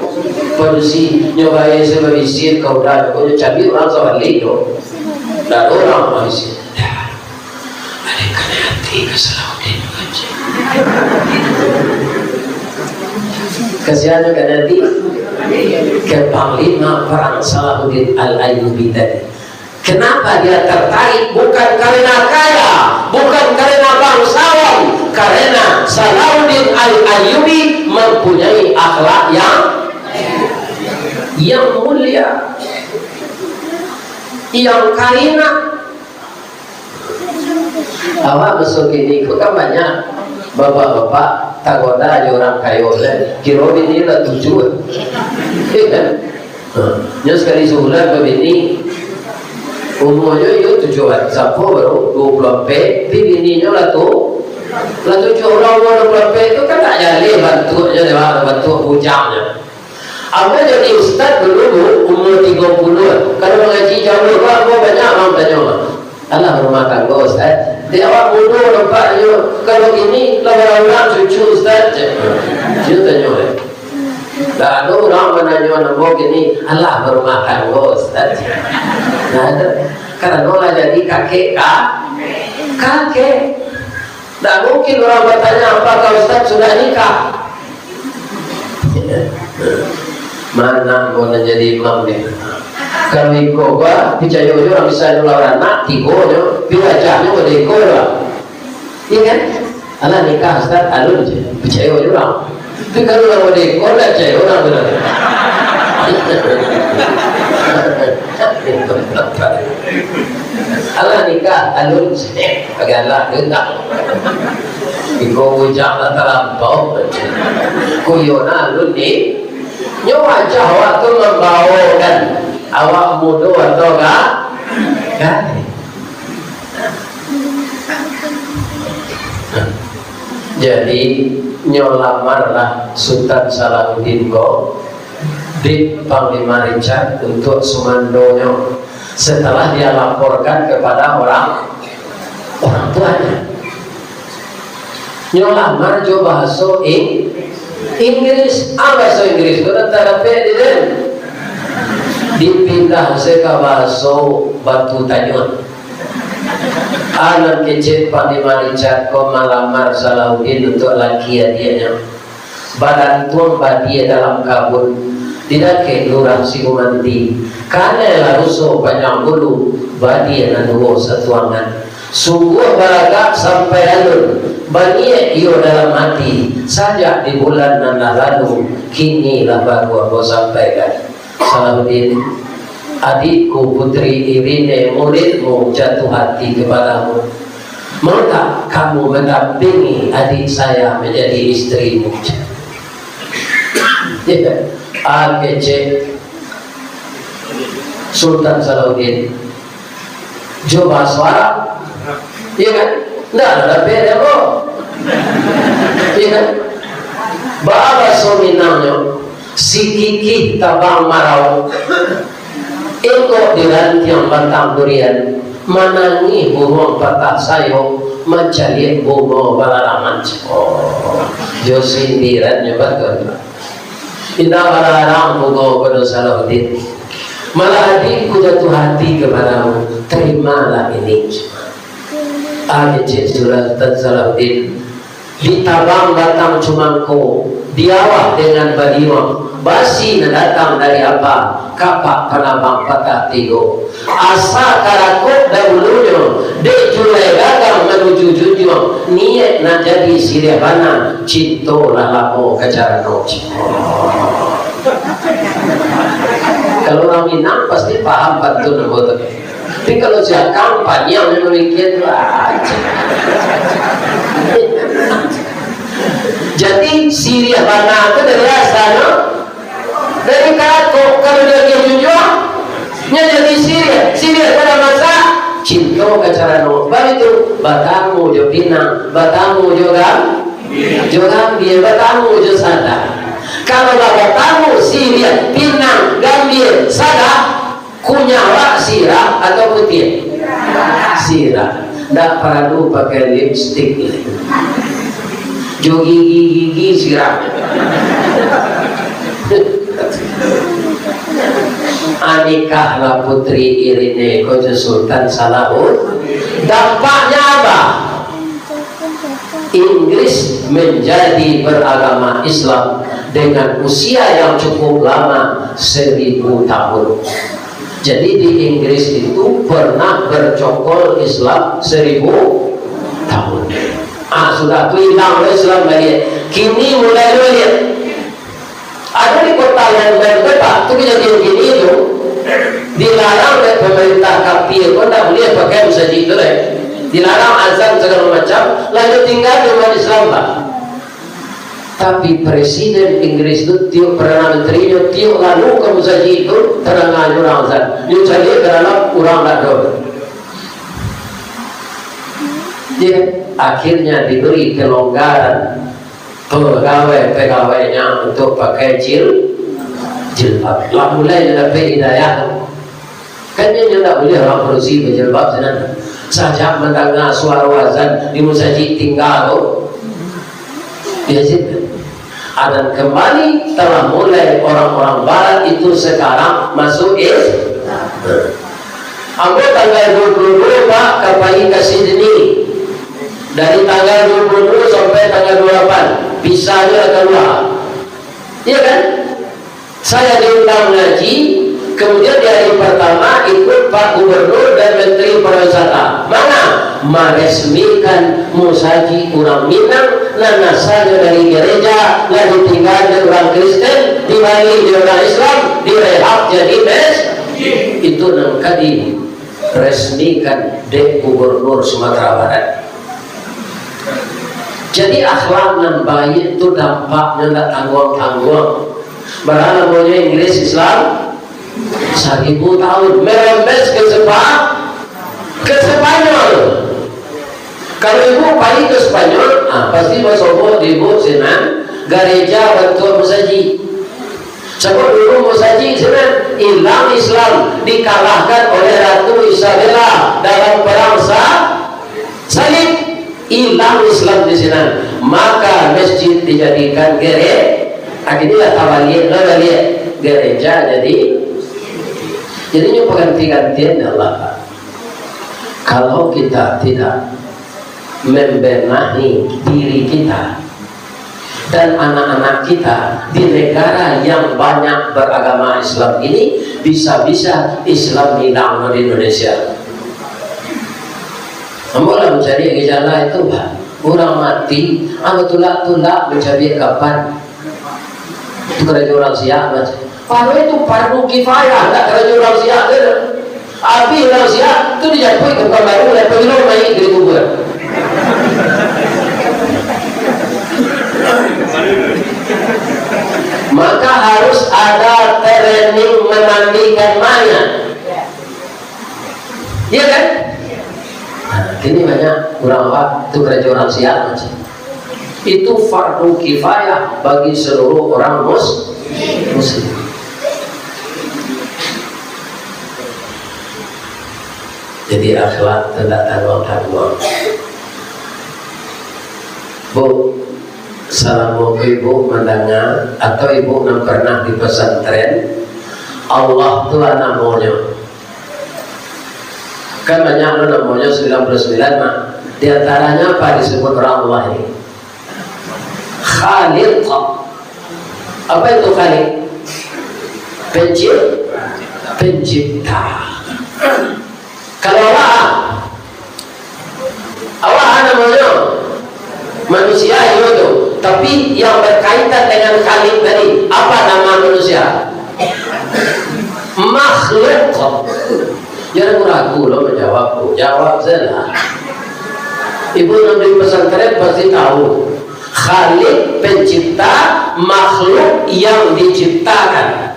padusi. Nyo bae se babisi ka urang, nyo cari urang sabalik tu. Ndak ada urang babisi. Ada kanai hati ka Salahuddin tu, anjing. Kasihan nyo kanai hati. Ka Panglima Perang Salahuddin Al-Ayyubi tadi. Kenapa dia tertarik? Bukan karena kaya, bukan karena bangsawan, karena Salahuddin Al-Ayyubi mempunyai akhlak yang, yang mulia, yang karimah. Awak masa kini ko kan banyak bapak-bapak tagoda jo urang kayo, kan? Kiro bini lah tujuh. Iya kan? Ha. Nyo sakali sabulan babini, umurnyo iyo tujuh, sapo baru dua puluh ampek, tapi bininyo lah tu, lah tujuh. Urang umur dua puluh ampek tu kan tak jaleh bantuaknyo, dek awak, bantuak bujangnyo. Ambo jadi ustaz dulu, Bu, umur tigo puluh. Kalau mangaji jauah tu, ambo banyak urang tanyo, "Alah barumah tanggo, Ustaz?" Dek awak mudo nampak nyo, kalau kini lah baraulang cucu, Ustaz, cek. Iyo tanyo, eh. Lah ado urang mananyo ambo kini, "Alah barumah tanggo, Ustaz?" Nah, itu karano lah jadi kakek, ka-, kakek. Ndak mungkin urang batanyo, "Apakah Ustaz sudah nikah?" Mana ambo nan jadi imam ni? Kalau iko gua, picayo jo urang, misalnyo lah baranak, tigo nyo, pi wajahnyo model iko lah. Iya kan? "Alah nikah, Ustaz," alun je. Picayo jo urang. Tapi kalau lah model iko, ndak picayo urang tu doh. "Alah nikah," alun je. Galak tu tak. Iko bujang lah talampau. Kuyo nah alun ni. Nyo wajah awak tu mambaokan awak mudo atau ga-, gadih. Jadi, nyo lamarlah Sutan Salahuddin ko dek Panglima Richard untuak sumandonyo, setelah dia laporkan kepada orang, orang tuanya. Nyo lamar jo bahaso Ing-, Inggris, ah, bahaso Inggris tu nan tarapek di den. Dipindah se ka bahaso Batu Tanyuang. Anak kecil Panglima Richard ko malamar Salahuddin untuak laki adiaknyo. Balantuang badia dalam kabun, di dakek Lurah Sigumanti, kanai lah ruso panjang bulu, badia nan duo satuangan. Sungguah baragak sampai alun, baniaik iyo dalam ati, sajak di bulan nan lah lalu, kini lah baru ambo sampaikan. Salahuddin, adikku Putri Irine, muridmu jatuh hati kepadamu. Maukah kamu mendampingi adik saya menjadi istrimu? Ah, kecek Sultan Salahuddin. Jo bahaso Arab. Iya kan? Ndak ada beda, bro. Iya kan? Bahaso Minangnyo, sikikih tabang marau, ingkok di rantiang batang durian, manangih buruang patah sayok, mancaliak bungo balarangan. Oh, jo sindirannyo batua. Indak balarang bungo pado Salahuddin. Malah adikku jatuh hati kepadamu, terimalah ini. Ah, kecek Sultan Salahuddin. Ditabang batang cumangko, diawah dengan baliuang, basi nan datang dari apa, kapak panabang patah tigo. Asa karakok dahulunyo, dek julai gagang manuju junjuang, niaik nak jadi siriah bana, cinto lah lamo ka carano. Kalau urang Minang pasti paham pantun ambo tu. Tapi kalau si Akang paniang, dia mamikia tu aja. Jadi, siriah bana tu dari asalnyo, dari karakok. Kalau dia agiah junjuang, nyo jadi siriah. Siriah kada masak, cinto ka carano. Baitu, batamu jo pinang, batamu jo gam-, jo gambia, batamu jo sadah. Kalau lah batamu siriah, pinang, gambia, sadah, kunyah awak sirah atau putiah? Sirah. Ndak paralu pakai lipstik lai. Jo gigi-gigi sirah. Anikahlah Putri Irine ko jo Sultan Salahuddin. Dampaknya apa? Inggris menjadi beragama Islam dengan usia yang cukup lama, seribu tahun. Jadi, di Inggris itu pernah bercokol Islam seribu tahun. Ah, sudah tu hilang Islam baliak. Kini mulai baliak. Ado di kota London tu, Pak, tu kejadian kini tu, dilarang dek pemerintah kapia ko, ndak buliah pakai masajik tu, deh. Dilarang azan sagalo macam, lalu tinggal di umat Islam, Pak. Tapi Presiden Inggris tu, tiok Perdana Menterinyo, tiok lalu ka masajik tu, tadanga jo urang azan. Nyo caliak ka dalam, urang ndak ado. Ya, akhirnya diberi kelonggaran pegawai-pegawainya untuk pakai jil-, jilbab. Lah mulai nyo dapek hidayah tu. Kan nyo ndak buliah urang padusi bajilbab sinan. Sajak mandanga suaro azan di musajik tingga tu. Ya, sih. Ah, dan kembali telah mulai orang-orang barat itu sekarang masuk Islam. Ambo tanggal dua puluh dua, Pak, ka pai ka Sydney. Dari tanggal dua puluh dua sampai tanggal dua puluh lapan, visanya lah kalua. Iya kan? Saya diundang ngaji, kemudian di hari pertama ikut Pak Gubernur dan Menteri Pariwisata. Mana? Maresmikan musajik urang Minang, nan asalnya dari gereja, lah ditinggal dek urang Kristen, dibali dek urang Islam, direhab jadi masjid. Itu nan ka diresmikan dek Gubernur Sumatera Barat. Jadi, akhlak nan baiak tu dampaknyo ndak tangguang-tangguang. Bara lamonyo Inggris Islam? Saribu tahun. Merembes ke Sepa-, ke Spanyol. Kalau ibu pai ke Spanyol, ah, pasti basobok di ibu sinan, gareja bantuak musajik. Sabab dulu musajik sinan, ilang Islam, dikalahkan oleh Ratu Isabella dalam perang sa-, salib. Ilang Islam di sinan. Maka masjid dijadikan gere-, ah, kini lah tabaliak, lah baliak. Gereja jadi, jadinyo pangganti-gantian, ya Allah. Kalau kita tidak membenahi diri kita dan anak-anak kita di negara yang banyak beragama Islam ini, bisa-bisa Islam hilang di Indonesia. Ambo lah mancari jalan itu, Pak. Urang mati, ambo tulak-tulak mancari kapan. Itu karajo urang siap, Pak. Kalau itu fardu kifayah, ndak karajo urang siap, kan? Abih urang siap, tu dijapuik ka Pekanbaru, lalu pagi lo mayik dari kuburan. Maka harus ada training memandikan mayat. Iya kan? Nah, kini banyak urang awak tu karajo urang siap aja. Itu fardu kifayah bagi seluruh orang mus-, muslim. Jadi akhlak tu ndak tangguang-tangguang. Bu, salamo ibu mandanga atau ibu nan pernah di pesantren, Allah tu lah namonyo. Kan banyak lo namonyo sembilan puluh sembilan mah. Di antaranya apa disebut orang Allah ini? Khaliq. Apa itu Khaliq? Pencip-, pencipta. Kalau Allah, Allah namonyo manusia iyo tu. Tapi yang berkaitan dengan Khaliq tadi, apa nama manusia? Makhluk. Jangan ragu lo menjawab, Bu. Jawab saja. Ibu nan di pesantren pasti tahu. Khaliq pencipta, makhluk yang diciptakan.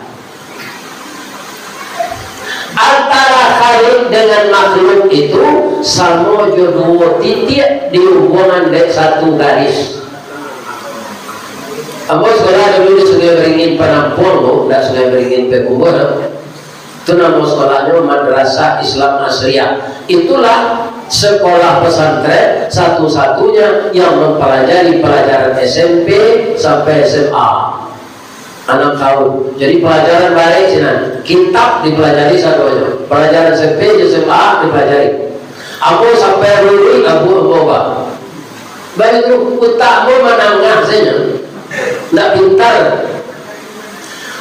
Antara Khaliq dengan makhluk itu samo jo duo titiak dihubungan dek satu garis. Ambo sekolah dulu di Sungai Beringin Penampuang, Bu, ndak Sungai Beringin Payakumbuah, nah. Itu namo sekolahnyo Madrasah Islam Asriyah. Itulah sekolah pesantren satu-satunya yang mempelajari pelajaran S M P sampai S M A. Anam tahun. Jadi pelajaran barek sinan. Kitab dipelajari sadonyo. Pelajaran S M P jo S M A dipelajari. Ambo sampai luluih, ambo, ambo ba. Baitu, utak ambo manangah sajo. Ndak pintar.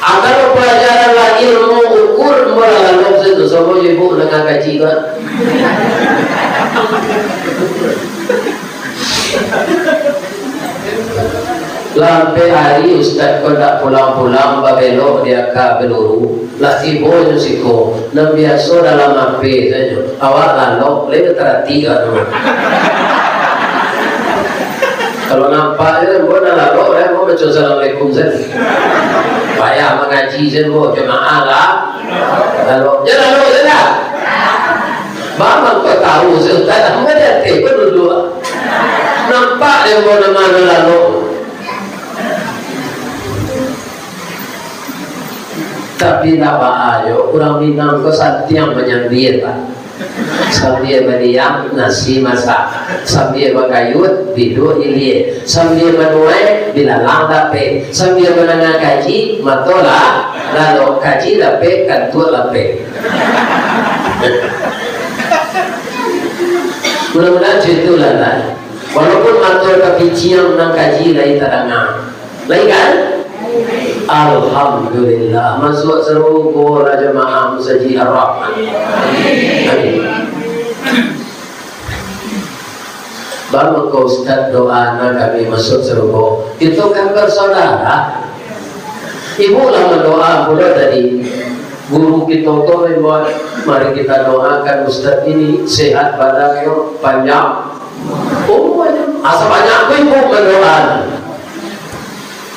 Antaro pelajaran lah ilmu ukur, ambo lah lalok sajo. Samo jo ibu nangah kaji, kan? Lah ampek ari ustaz ko ndak pulang-pulang, babelok di aka Beluru. Lah tibo nyo siko, nan biaso dalam H P sajo. Awak lalok, lai bataratik awak tu. Kalau nampak je, ambo nan lalok, eh, ambo baco assalamualaikum sajo. Payah mangaji sajo, ambo jamaah lah. Lalok, jan lalok sajo lah. Bang, kau tahu, ustaz, ambo di ateh ko duduak. Nampak dek ambo nan ma nan lalok. Tapi ndak baa jo, urang Minang ko santiang manyambia, Pak. Sambia baliak, nasi masak. Sambia bagayut, biduak ilia. Sambia manuai, bilalang dapek. Sambia mandanga kaji, mato lah lalok, kaji dapek, kantuak lapeh. Mudah-mudahan cako itulah, Pak. Walaupun mato tapiciang, nan kaji lai tadanga. Lai kan? Alhamdulillah, masuak sarugo lah jamaah Masajik Ar-Rahman. Amin. Baa mangko ustaz doa nak kami masuak sarugo? Kito kan basaudara. Ibu lah mandoa pulo tadi. Guru kito ko membuat, mari kita doakan ustaz ini sehat badannyo, panjang umurnyo. Asa banyak ko ibu mandoa.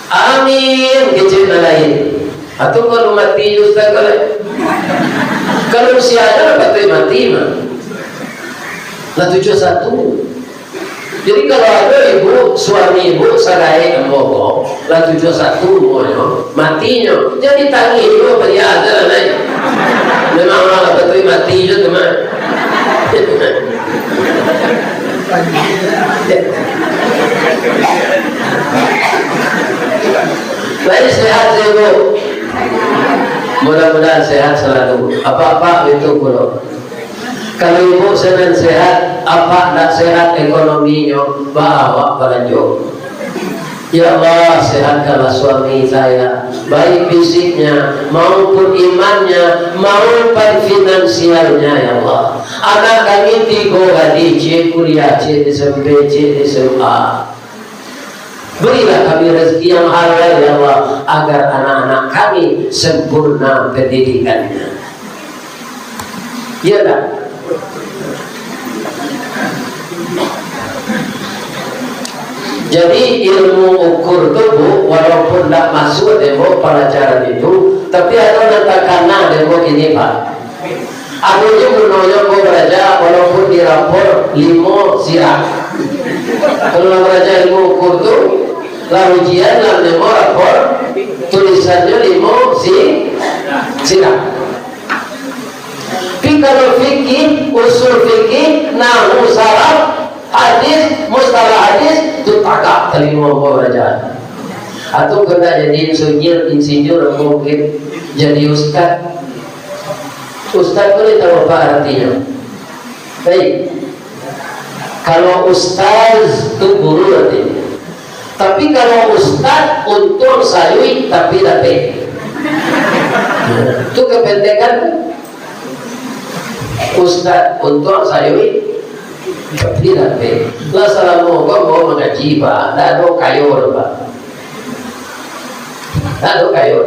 Amin, kecek nan lain. Atau kalau mati ustaz ko lai. Kalau usia aja lah patut mati mah. Lah tujuah satu. Jadi kalau ado ibu, suami ibu sagaek ambo ko, lah tujuah satu umonyo, matinyo, jadi tangih juo baliak aja lah, Nai. Memang urang lah patut mati juo tu mah. Baik, sehat, Ibu? Mudah-mudahan sehat selalu. Apak-apak itu pulo. Kalau Ibu senang sehat, Apak ndak sehat ekonominyo, baa awak balanjo. Ya Allah, sehatkanlah suami saya, baik fisiknya, maupun imannya, maupun finansialnya, ya Allah. Anak kami tigo gadih, ciek kuliah, ciek S M P, ciek S M A. Berilah kami rezeki yang halal, ya Allah, agar anak-anak kami sempurna pendidikannya. Iya tak? Jadi, ilmu ukur tu, Bu, walaupun ndak masuk dek Ambo palajaran itu, tapi ado nan takana dek Ambo kini, Pak. Ado juo gunonyo Ambo baraja, walaupun di rapor limo sirah. Kalau lah baraja ilmu ukur tu, lah ujian, lah nemo rapor, tulisannyo limo si-, sirah. Tapi kalau fikih, usul fikih, nahwu, saraf, hadis, mustalah hadis, tu tagak talingo Ambo baraja. Atau kena jadi insinyur, insinyur, mungkin jadi ustaz. Ustaz tu, tahu apa artinya? Baik. Kalau ustaz tu guru artinya. Tapi kalau ustaz, untuang sayuik tapi dapek. Tu kependekan tu. Ustaz, untuang sayuik tapi dapek. Lah salamo ko Ambo mangaji, Pak, ndak ado kayo doh, Pak. Ndak ado kayo.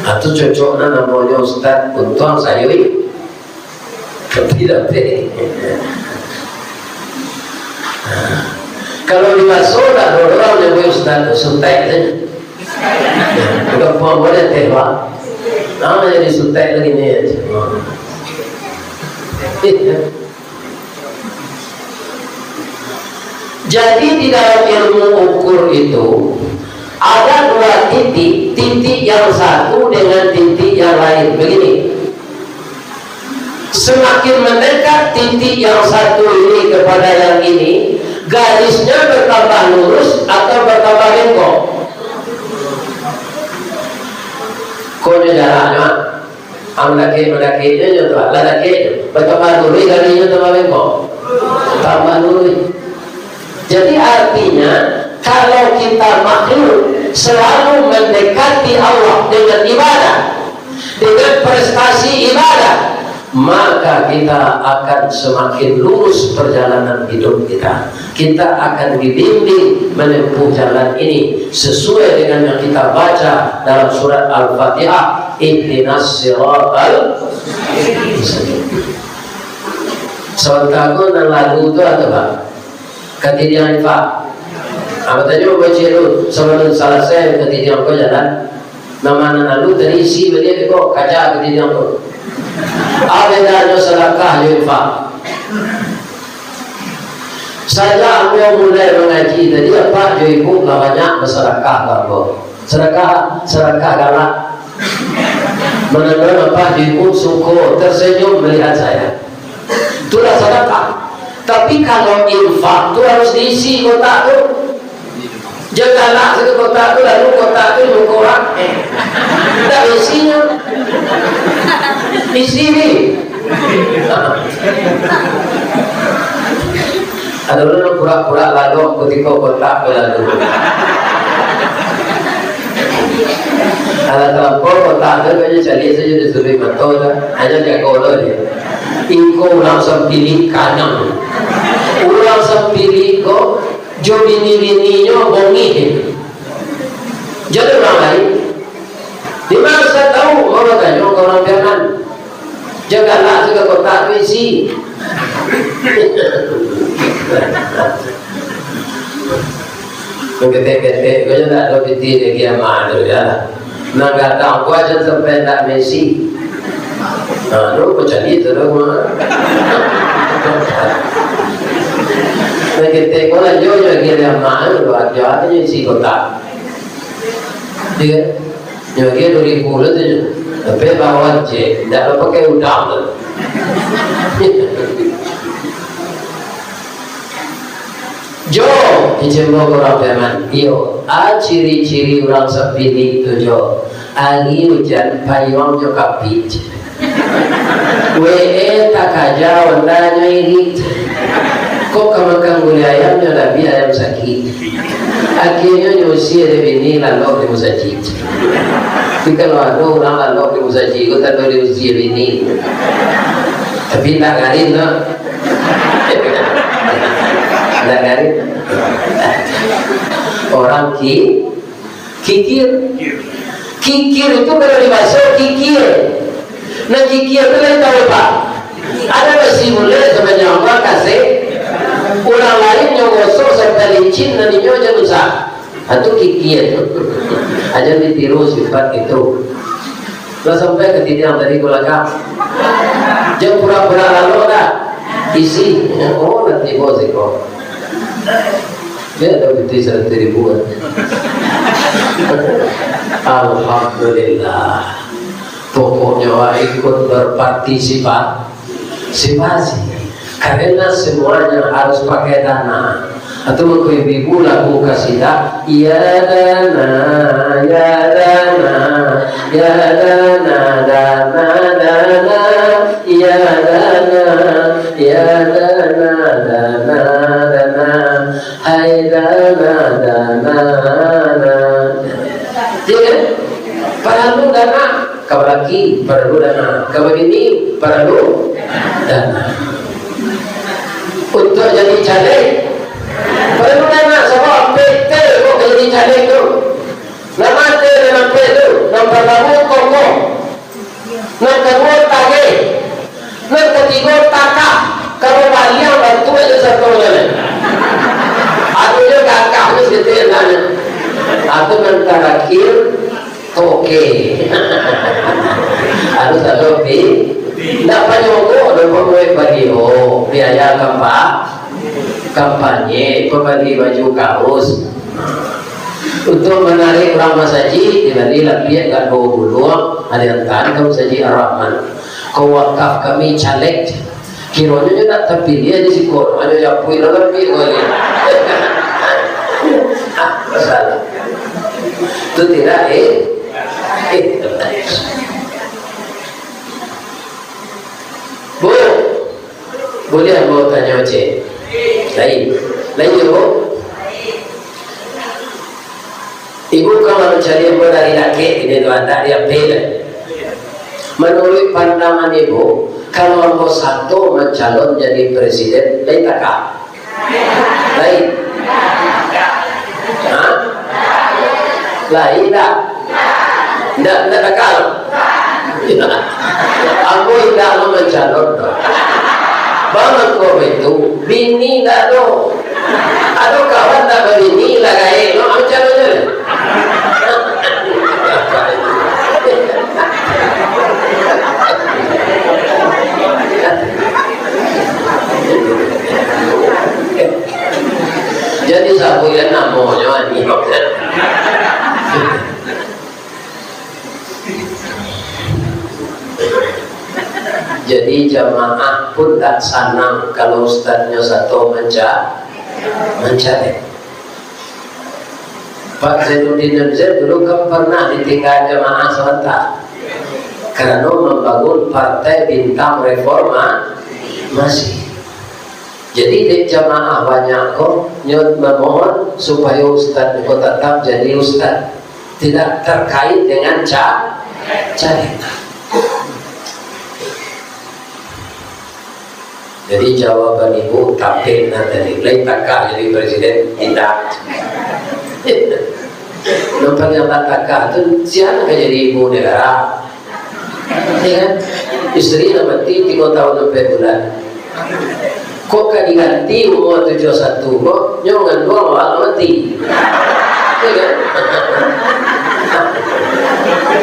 Ah, tu cocok nah namonyo ustaz, untuang sayuik tapi dapek. Kalau di Baso, ndak ado urang nyabuik ustaz tu, sutek sajo. Bukan buang boleh teh, Pak. Nama jadi sutek lagi ni. Jadi, di dalam ilmu ukur itu, ada dua titik, titik yang satu dengan titik yang lain. Begini, semakin mendekat titik yang satu ini kepada yang ini, garisnya bertambah lurus atau bertambah bengkok? Konyo jaraknyo, ah. Ah, mandakek, mandakeknyo nyo tu, lah dakek nyo. Batambah luruih kali nyo tambah bengkok. Tambah luruih. Jadi, artinya, kalau kita makhluk selalu mendekati Allah dengan ibadah, dengan prestasi ibadah, maka kita akan semakin lurus perjalanan hidup kita. Kita akan dibimbing menempuh jalan ini sesuai dengan yang kita baca dalam surat Al-Fatihah, "Ihdinas siratal mustaqim." Sabanta ko nan lalu tu apo, Pak? Katidiang, Pak. Apo tadi Pak Cik tu? Sabalun salasai katidiang ko jalan. Nan ma nan lalu tadi isi baliak ko, kaca katidiang ko. Apo bedanyo sadakah jo infak? Sajak ambo mulai mangaji tadi, apak jo ibu lah banyak basadakah ka ambo. Sadakah, sadakah galak. Manandakan apak jo ibu suko, tersenyum melihat saya. Itulah sadakah. Tapi kalau infak tu harus diisi kotak tu. Jan galak sajo kotak tu, lalu kotak tu dibuka urang. Ndak isinyo. Isi ni. Ado urang pura-pura lalok kutiko kotak tu lalu. Alah talampau kotak tu, hanyo caliak sajo di suduik mato tu. Hanyo jago lo dia. Iko urang sampilik kanang. Urang sampilik ko jo bini-bininyo bongih. Jan urang lain. Di ma Ustaz tahu? Mau batanyo ka urang piaman. Jan galak sajo kotak tu isi. Ketek-ketek ko jan ado piti di kiamat tu, ya. Nan gadang ko jan sampai ndak maisi. Nah, tu pacali tu dah mah. Nan ketek ko lah, yo, yo, kiamat tu, ajo ajo isi kotak. Iya. Nyo kiro dua ribu lah tu nyo. Tapi lawan je, ndak pakai udang tu. Jo, kecek ambo ka urang Piaman. Iyo, a ciri-ciri urang sapilih tu, Jo. Ari ujan, payuangnyo kapik. W E takaja, Hondanyo irik. Kok ka makan gulai ayam, nyo dabi ayam sakik. Akhianyo nyo usia dek bini, lalok di musajik. Tapi kalau ado urang lalok di musajik, itu tando diusia bini. Tapi indak garing, no. Indak garing. Urang ki-, kikir. Kikir itu kalau di baso kikir. Nah, kikir itu lain tahu, Pak. Ado basi buliah sabanyak urang kasek. Urang lain nyo gosok sampai licin, nan inyo jan usah. Itu kikir. Jan ditiru sifat itu. Lah sampai ka titiang tadi ka balakang. Jan pura-pura lalok dah. Isi. Oh, lah tibo siko. Dia ada piti seratus ribu kan. Alhamdulillah. Pokoknya, wak, ikut berpartisipasi. Karena semuanya harus pakai dana. Atau mangko ibu-ibu lagu kasidah, "Ya dana, ya dana, ya dana, dana, dana, ya dana, ya dana, dana, dana, hai dana, dana, dana." Iya kan? Paralu dana. Ka balaki, paralu dana. Ka babini, paralu dana. Untuak jadi caleg, paralu dana, sabab P T kok ka jadi caleg tu. Nan mati dalam P T tu, nan partamo kokoh, nan kaduo tageh, nan katigo takah. Kalau baliang batu aja satu jalan. Aduh, yo gagah tu situ yang tanya. Atau nan tarakhir, Oke. Harus ado pi-, ndak panyogok doh pambuek baliho, biaya kampa-, kampanye, pambali baju kaos. Untuak manarik urang masajik, dibali lapiak gado guluang, aliantan ka Masajik Ar-Rahman. Ka wakaf kami caleg, Kironyo nyo nak tapiliah di siko, hanyo japuik lah lambik ko ni. Ah, masalah. Tu tidak, eh? Eh, Bu, buliah ambo tanyo, cek? Lain. Lain, yo, Bu? Ibu kan mancari ambo dari lakek, ini tu, andak di Apil. Manuruik pandangan ibu, kalau ambo sato mancalon jadi presiden, lain takah? Lain? Ha? Lain tak? Ndak, ndak takah? Ambo indak lo mancalon. Bang, angko itu, bini ndak ado. Ado kawan ndak babini, lah gaek lo, macam mano lai? Jadi, sabuiklah namonyo, anjing. Jadi, jamaah pun tak sanang kalau ustaznyo sato manca-, mancalek. Pak Zainuddin Nurzain dulu kan pernah ditinggal jamaah sabanta, karano mambangun Partai Bintang Reformasi. Jadi, dek jamaah banyak ko, nyo mamohon supayo ustaz ko tatap jadi ustaz. Tidak terkait dengan ca-, caleg. Jadi, jawaban ibu tapek nah tadi. Lain takah jadi presiden? Indak. Nan paling amat takah tu, sia nan ka jadi ibu negara. Ya kan? Isteri lah mati tigo tahun ampek bulan. Kok ka diganti umur tujuh satu ko, nyo manganduang awak lah mati. Ya kan?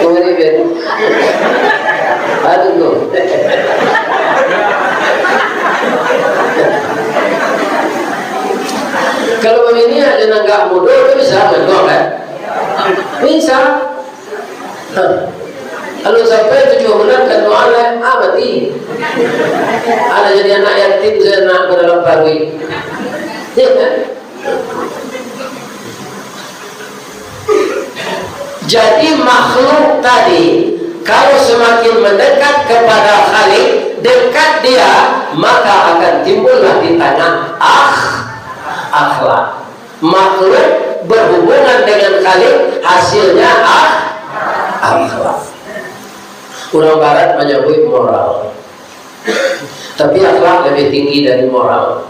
Kemarin kan? Aduh, no. Kalau babini aja nan agak mudo, tu bisa manganduang, kan? Bisa. Kalau sampai tujuh bulan kanduangan lah, ah, mati. Anak jadi anak yatim, saya nak ke dalam paruik. Ya kan? Jadi, makhluk tadi, kalau semakin mendekat kepada Khalik, dekat dia, maka akan timbullah di tanah akh-, akhlak. Makhluk berhubungan dengan Khalik, hasilnya akh-, akhlak. Urang Barat manyabuik moral. Tapi akhlak lebih tinggi dari moral.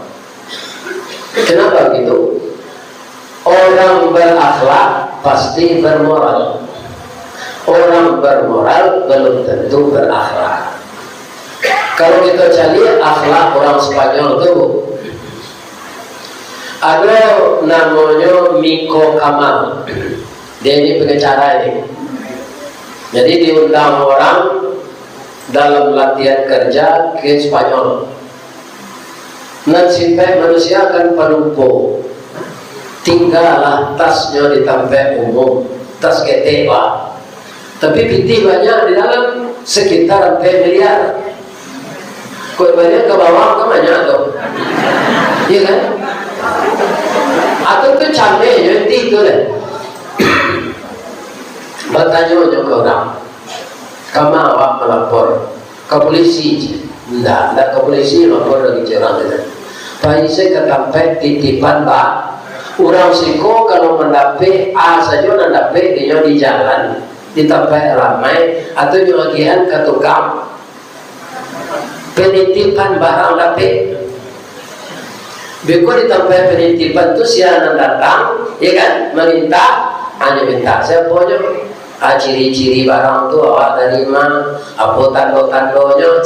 Kenapa begitu? Orang berakhlak pasti bermoral. Orang bermoral belum tentu berakhlak. Kalau kita cari akhlak orang Spanyol tu, ada namonyo Miko Kamal. Dia ini pengacara ini. Jadi diundang orang dalam latihan kerja ke Spanyol. Nan sifat manusia kan palupo. Tinggalah tasnyo di tampek umum, tas ketek, Pak. Tapi pitih banyak di dalam, sekitar ampek miliar. Kok banyak ka bawah kan banyak tu. Iya kan? Atau tu cameh je, pitih tu deh. Batanyo nyo ka urang. Kama awak malapor? Ka polisi? Ndak, ndak ka polisi, lapor lagi cek urang tu. Pai se ka tampek titipan, ba. Urang siko kalau mandapek, a sajo nan dapek dinyo di jalan, di tampek ramai, atau nyo agiahan ka tukang penitipan barang dapek. Beko di tampek penitipan tu, sia nan datang, ya kan, maminta, hanyo minta. Siapo nyo? Ah, ciri-ciri barang tu awak tarima, apo tando-tandonyo?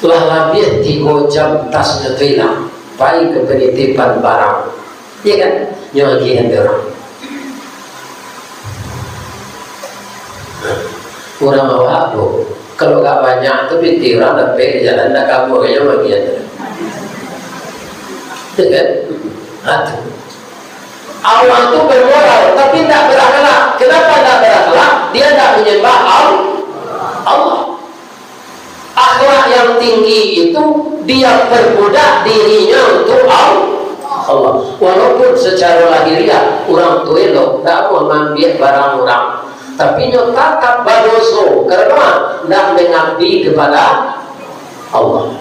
Lah labiah tigo jam tasnyo tu ilang, pai ka penitipan barang. Iya kan? Nyo agiahan dek urang. Urang awak tu, kalau agak banyak tu, pitih urang dapek di jalan, ndak kabur nyo agiahan tu. Iya kan? Ha, tu. Awak tu bermoral, tapi ndak berakhlak. Kenapa ndak berakhlak? Dia ndak menyembah Al-, Allah. Akhlak yang tinggi itu, dia perbudak dirinya untuk Al-, Allah. Walaupun secara lahiriah urang tu elok, ndak mau maambiak barang urang, tapi nyo tatap badoso, karano ndak mangabdi kepada Allah.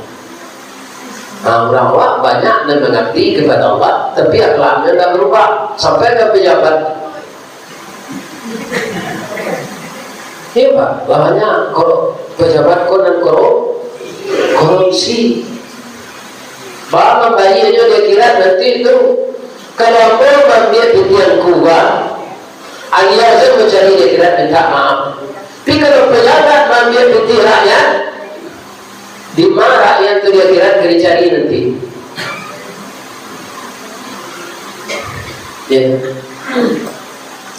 Nah, urang awak banyak nan mangabdi kepada Allah, tapi akhlaknyo ndak berubah, sampai ka pejabat. Iya, Pak. Lawannya, kalau pejabat ko nan korup-, korupsi. Ba, mambayia nyo di akhirat nanti tu. Kalau ambo maambiak pitih angku, Pak, agiah se mancari di akhirat minta maaf. Tapi kalau pejabat maambiak pitih rakyat, di ma rakyat tu di akhirat ka dicari nanti? Ya.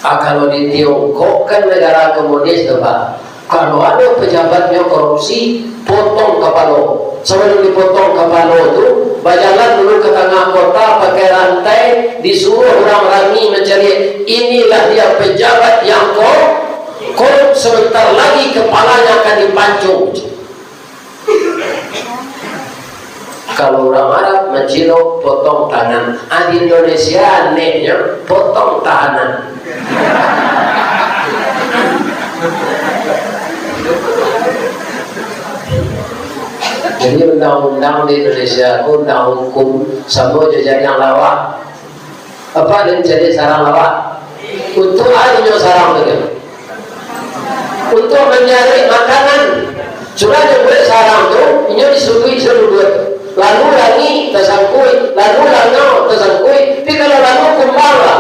Ah, kalau di Tiongkok kan negara komunis tu, Pak. Kalau ado pejabatnyo korupsi, potong kapalo. Sabalun dipotong kapalo tu, bajalan dulu ka tangah kota pakai rantai, disuruah urang Rangi mancari, "Inilah dia pejabat yang ko-, korup, sebentar lagi kepalanya akan dipancung." Kalau urang Arab mancilok, potong tangan. Ah, di Indonesia anehnyo, potong tahanan. Jadi undang-undang di Indonesia ko, undang hukum, samo jo jadiang lawak. Apak den cari sarang lawak? Untuak a inyo sarang tu? Untuak mancari makanan. Sudah nyo buek sarang tu, inyo disuduik saduduak. Lalu Rangi tasangkuik, lalu Langau tasangkuik. Tapi kalau Langau kumbang lah.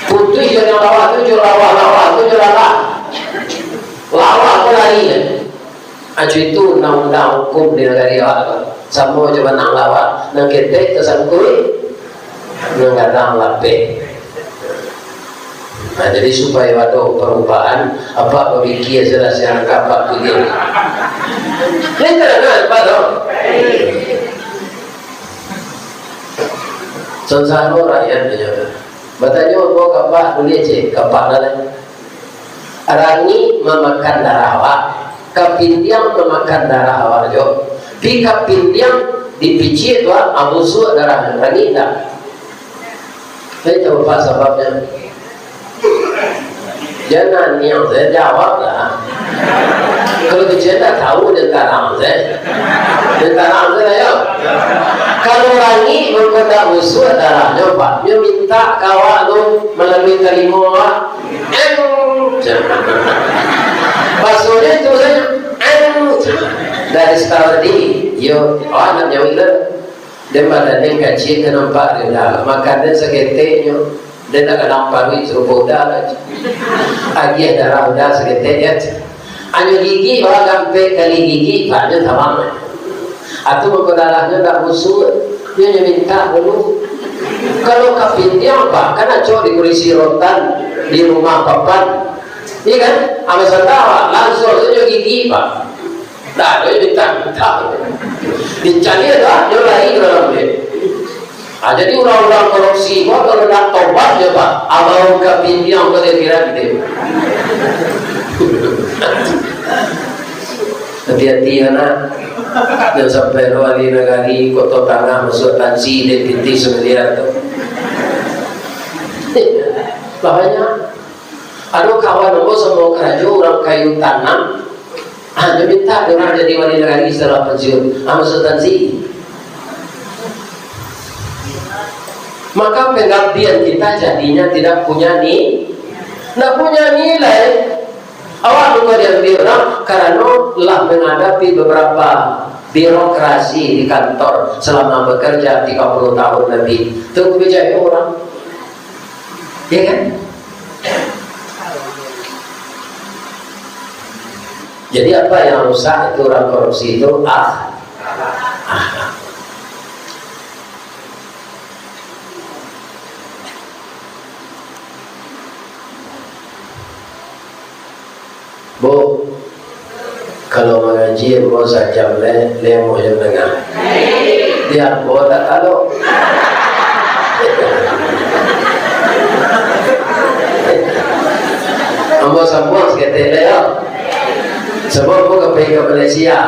Putuih jo lawak tu, jo lawak-lawak tu, jo lawak. Lawak ko lari. Ajo itu undang-undang hukum di nagari awak tu. Samo jo banang lawak, nan ketek tasangkuik, nan gadang lapeh. Nah, jadi supayo ado parubahan, apak bapikia salah siang ka apak pilia. Lai tadangar, Pak, tu? Sansaro rakyat nyo. Batanyo ambo ka apak, buliah cek ka apak lah. Rangi mamakan darah awak, kapindiang mamakan darah awak jo. Pi kapindiang Dipicia tu, ah, busuak darah, rangik indak? Saya tahu apa sababnya. Jangan yang saya jawab lah. Kalau kecil tak tahu, dia tarang saya. Dia tarang saya, ya. Kalau rangik mangko indak busuak darahnyo, Pak, dia minta ka awak tu melalui talingo awak. Eng. Basonyo itu sajo. Eng. Dari setahun tadi, yo, awak nak nyawa gila. Den badan den kacik, ka nampak rendah. Makan den saketek nyo, den nak ka nampak duit sarupo uda lah. Agiah darah uda saketek, ya. Hanyo gigi, wah, gampek kali gigi, Pak, nyo tabang. Atu mangko darahnyo ndak busuak, nyo, nyo mintak dulu. Kalau kapindiang, Pak, kan acok di kurisi rotan, di rumah papan. Iya kan? Amal santa, Pak, langsuang sajo gigi, Pak. Ndak ado mintak-mintak. Dicaliak lah, nyo lari ka dalam bilik. Ah, jadi urang-urang korupsi ko, kalau ndak tobat, yo, Pak, abau kapindiang ka di akhirat, gitu. Hati-hati, anak. Jangan sampai lo ahli nagari, Koto Tangah, masuak tansi, dek pitih samiliar tu. Bahaya. Ado kawan ambo samo karajo, urang kayu tanam. Ah, nyo mintak urang jadi wali nagari setelah pensiun. Ah, masuak tansi. Maka pengabdian kita jadinya tidak punya ni-, tidak punya nilai. Awak mangko diambiak urang karano lah menghadapi beberapa birokrasi di kantor selama bekerja tiga puluh tahun lebih. Tu picayo urang. Ya kan? Jadi apa yang rusak itu orang korupsi itu? Ah, ah. Bu, kalau mangaji ambo sajam le, limo jam tangah. Di ambo tak talok. Ambo sambuang saketek le, yo. Sabab ambo ka pai ka Malaysia.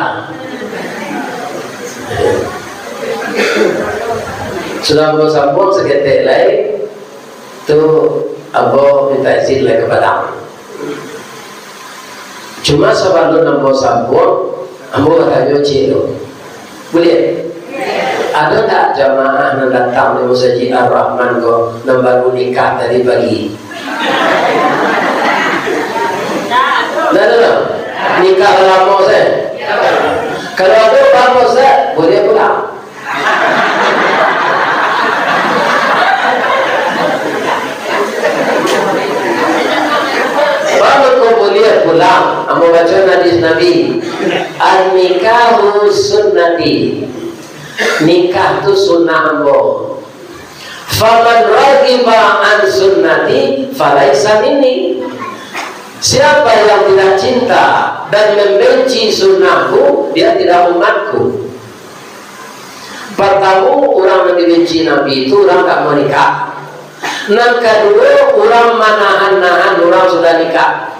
Sudah ambo sambuang saketek lai, tu ambo minta izin lai ka Padang. Cuma sabalun ambo sambuang, ambo batanyo ciek tu, buliah? Ado ndak jamaah nan datang di Masajik Ar-Rahman ko, nan baru nikah tadi pagi? Ndak ado, ndak? Nikah lah lamo, Ustaz? Kalau ado, baa, Ustaz, buliah pulang. Baa mangko buliah pulang? Ambo baco hadis Nabi, "An-nikahu sunnati." Nikah tu sunnah ambo. "Faman raghiba an sunnati falaisa minni." Siapa yang tidak cinta dan membenci sunnahku, dia tidak umatku. Partamo, urang nan dibenci Nabi tu urang tak mau nikah. Nan kaduo, urang manahan-nahan urang sudah nikah.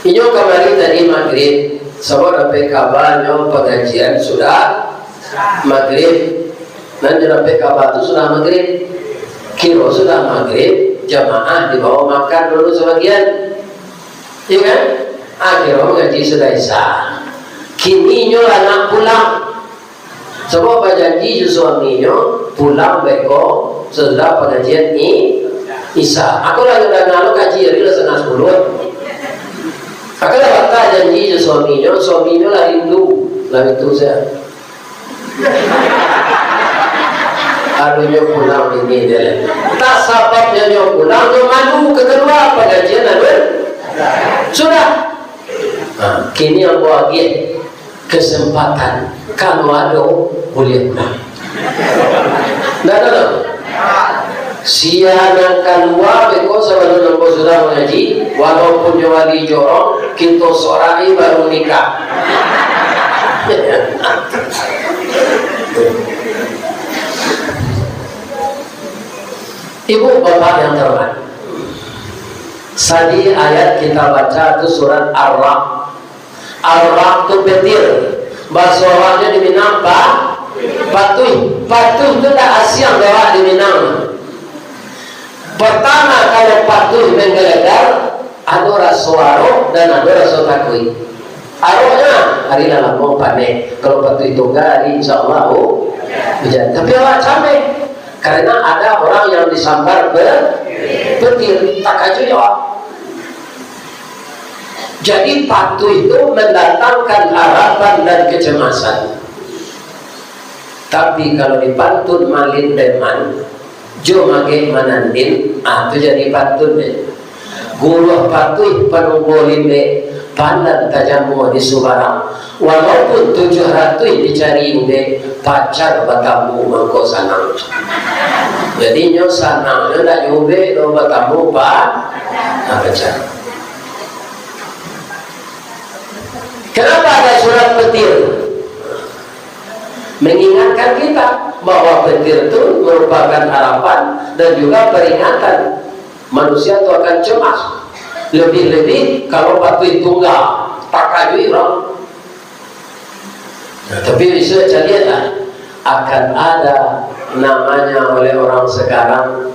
Inyo kamari tadi magrib, sabab dapek kaba nyo pangajian sudah magrib. Nan nyo dapek kaba tu sudah magrib. Kiro sudah magrib, jamaah dibawa makan dulu sabagian. Iya kan? Akhirnyo ngaji sudah Isya. Kini inyo lah nak pulang. Sabab bajanji jo suaminyo pulang beko sasudah pangajian i-, Isya. Ako lah nyo danga lo kaji tadi lah satangah sapuluah. Ako lah batal janji jo suaminyo, suaminyo lah rindu, lah itu sajo. Adunyo pulang ini dia. Tak sababnyo nyo pulang, nyo malu ka kalua pangajian, adun. Sudah. Ha, kini ambo agiah kesempatan, kalau ado, buliah pulang. Ndak ado, ndak? Sia nan kalua beko sabalun ambo sudah mangaji, walaupun nyo wali jorong, kito sorai baru nikah. Ibu bapak yang terhormat, tadi ayat kita baca tu surat Ar-Ra'd. Ar-Ra'd tu petir. Baso awaknyo di Minang, pa-, patuih. Patuih tu ndak asiang dek awak di Minang. Pertama, kalau patuih manggaledar, ado raso arok dan ado raso takuik. Aroknyo, ari lah lamo panek. Kalau patuih tungga, ari insya Allah, oh, hujan. Tapi awak cameh, karena ada orang yang disambar pe-, petir, takajuik awak. Jadi, patuih itu mendatangkan harapan dan kecemasan. Tapi, kalau dipantun malin deman, jo magek manandin, ah, tu jadi pantun deh. Guruah patuih panunggu limbek, pandan tajamua di subarang. Walaupun tujuah ratuih dicari ubek, pacar batamu mangko sanang. Jadi, nyo sanang nyo ndak jo ubek, nyo batamu pa-, ah, pacar. Kenapa ada surat petir? Mengingatkan kita bahwa petir tu merupakan harapan dan juga peringatan. Manusia tu akan cemas. Lebih-lebih kalau patuih tungga, takajuik urang. Nah, tapi bisa caliak lah, akan ada namanya oleh orang sekarang,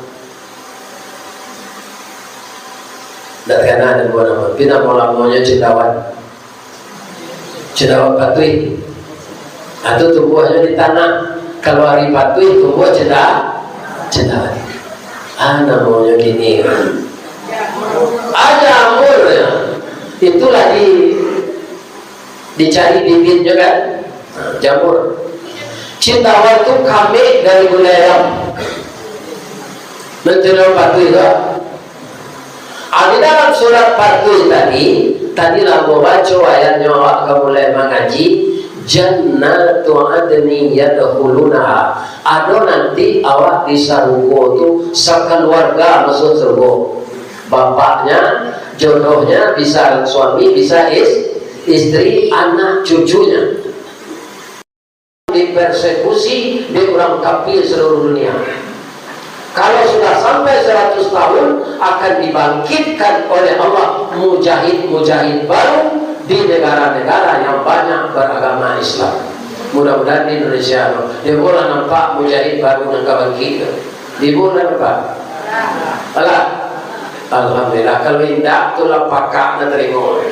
ndak takana dek buah nama, tapi namo lamonyo cendawan. Cendawan patuih. Atau tumbuahnyo di tanah. Kalau ari patuih, tumbuah cenda-, cendawan. Ah, namonyo kini. Ah, jamur, ya. Itulah di, dicari bibitnyo, kan? Nah, jamur. Cendawan tu kamek dari gulai ayam. Nan cendawan patuih tu. Ah, di dalam surat patuih tadi, tadi lah ambo baco ayatnyo, awak ka mulai mangaji, "Jannatu adnin yadkhulunaha." Ado nanti awak di sarugo tu, sakaluarga masuak sarugo. Bapaknya, jodohnya, bisa suami, bisa is-, istri, anak, cucunya. Dipersekusi dek urang kafir seluruh dunia. Kalau sudah sampai seratus tahun, akan dibangkitkan oleh Allah mujahid-mujahid baru di negara-negara yang banyak beragama Islam. Mudah-mudahan di Indonesia tu, dek ambo lah nampak mujahid baru nan ka bangkit tu. Dek ambo lah nampak? Alah. Alhamdulillah. Kalau indak, tu lah pakak nan tarimo.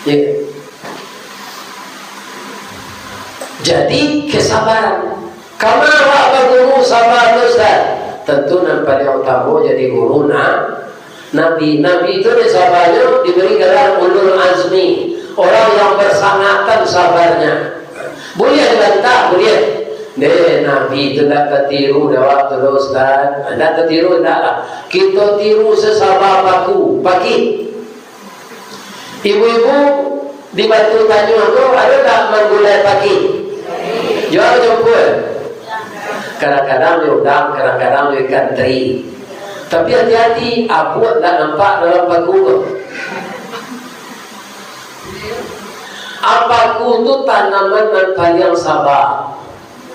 Ya. Jadi, kesabaran. Kama awak baguru sabar tu, Ustaz? Tentu nan paling utamo jadi guru, na-, Nabi. Nabi tu dek sabarnyo diberi gelar ulul azmi, orang yang bersangatan sabarnya. Buliah dibantah, buliah. Deh, Nabi tu ndak tatiru dek awak tu doh, Ustaz. Ndak tatiru, ndak lah. Kito tiru sasaba paku, pakih. Ibu-ibu di Batu Tanyuang tu, ado ndak manggulai pakih? Juo jo ampua. Kadang-kadang jo udang, kadang-kadang jo ikan teri. Tapi hati-hati, abuak ndak nampak dalam paku tu. Paku tu tanaman nan paliang saba.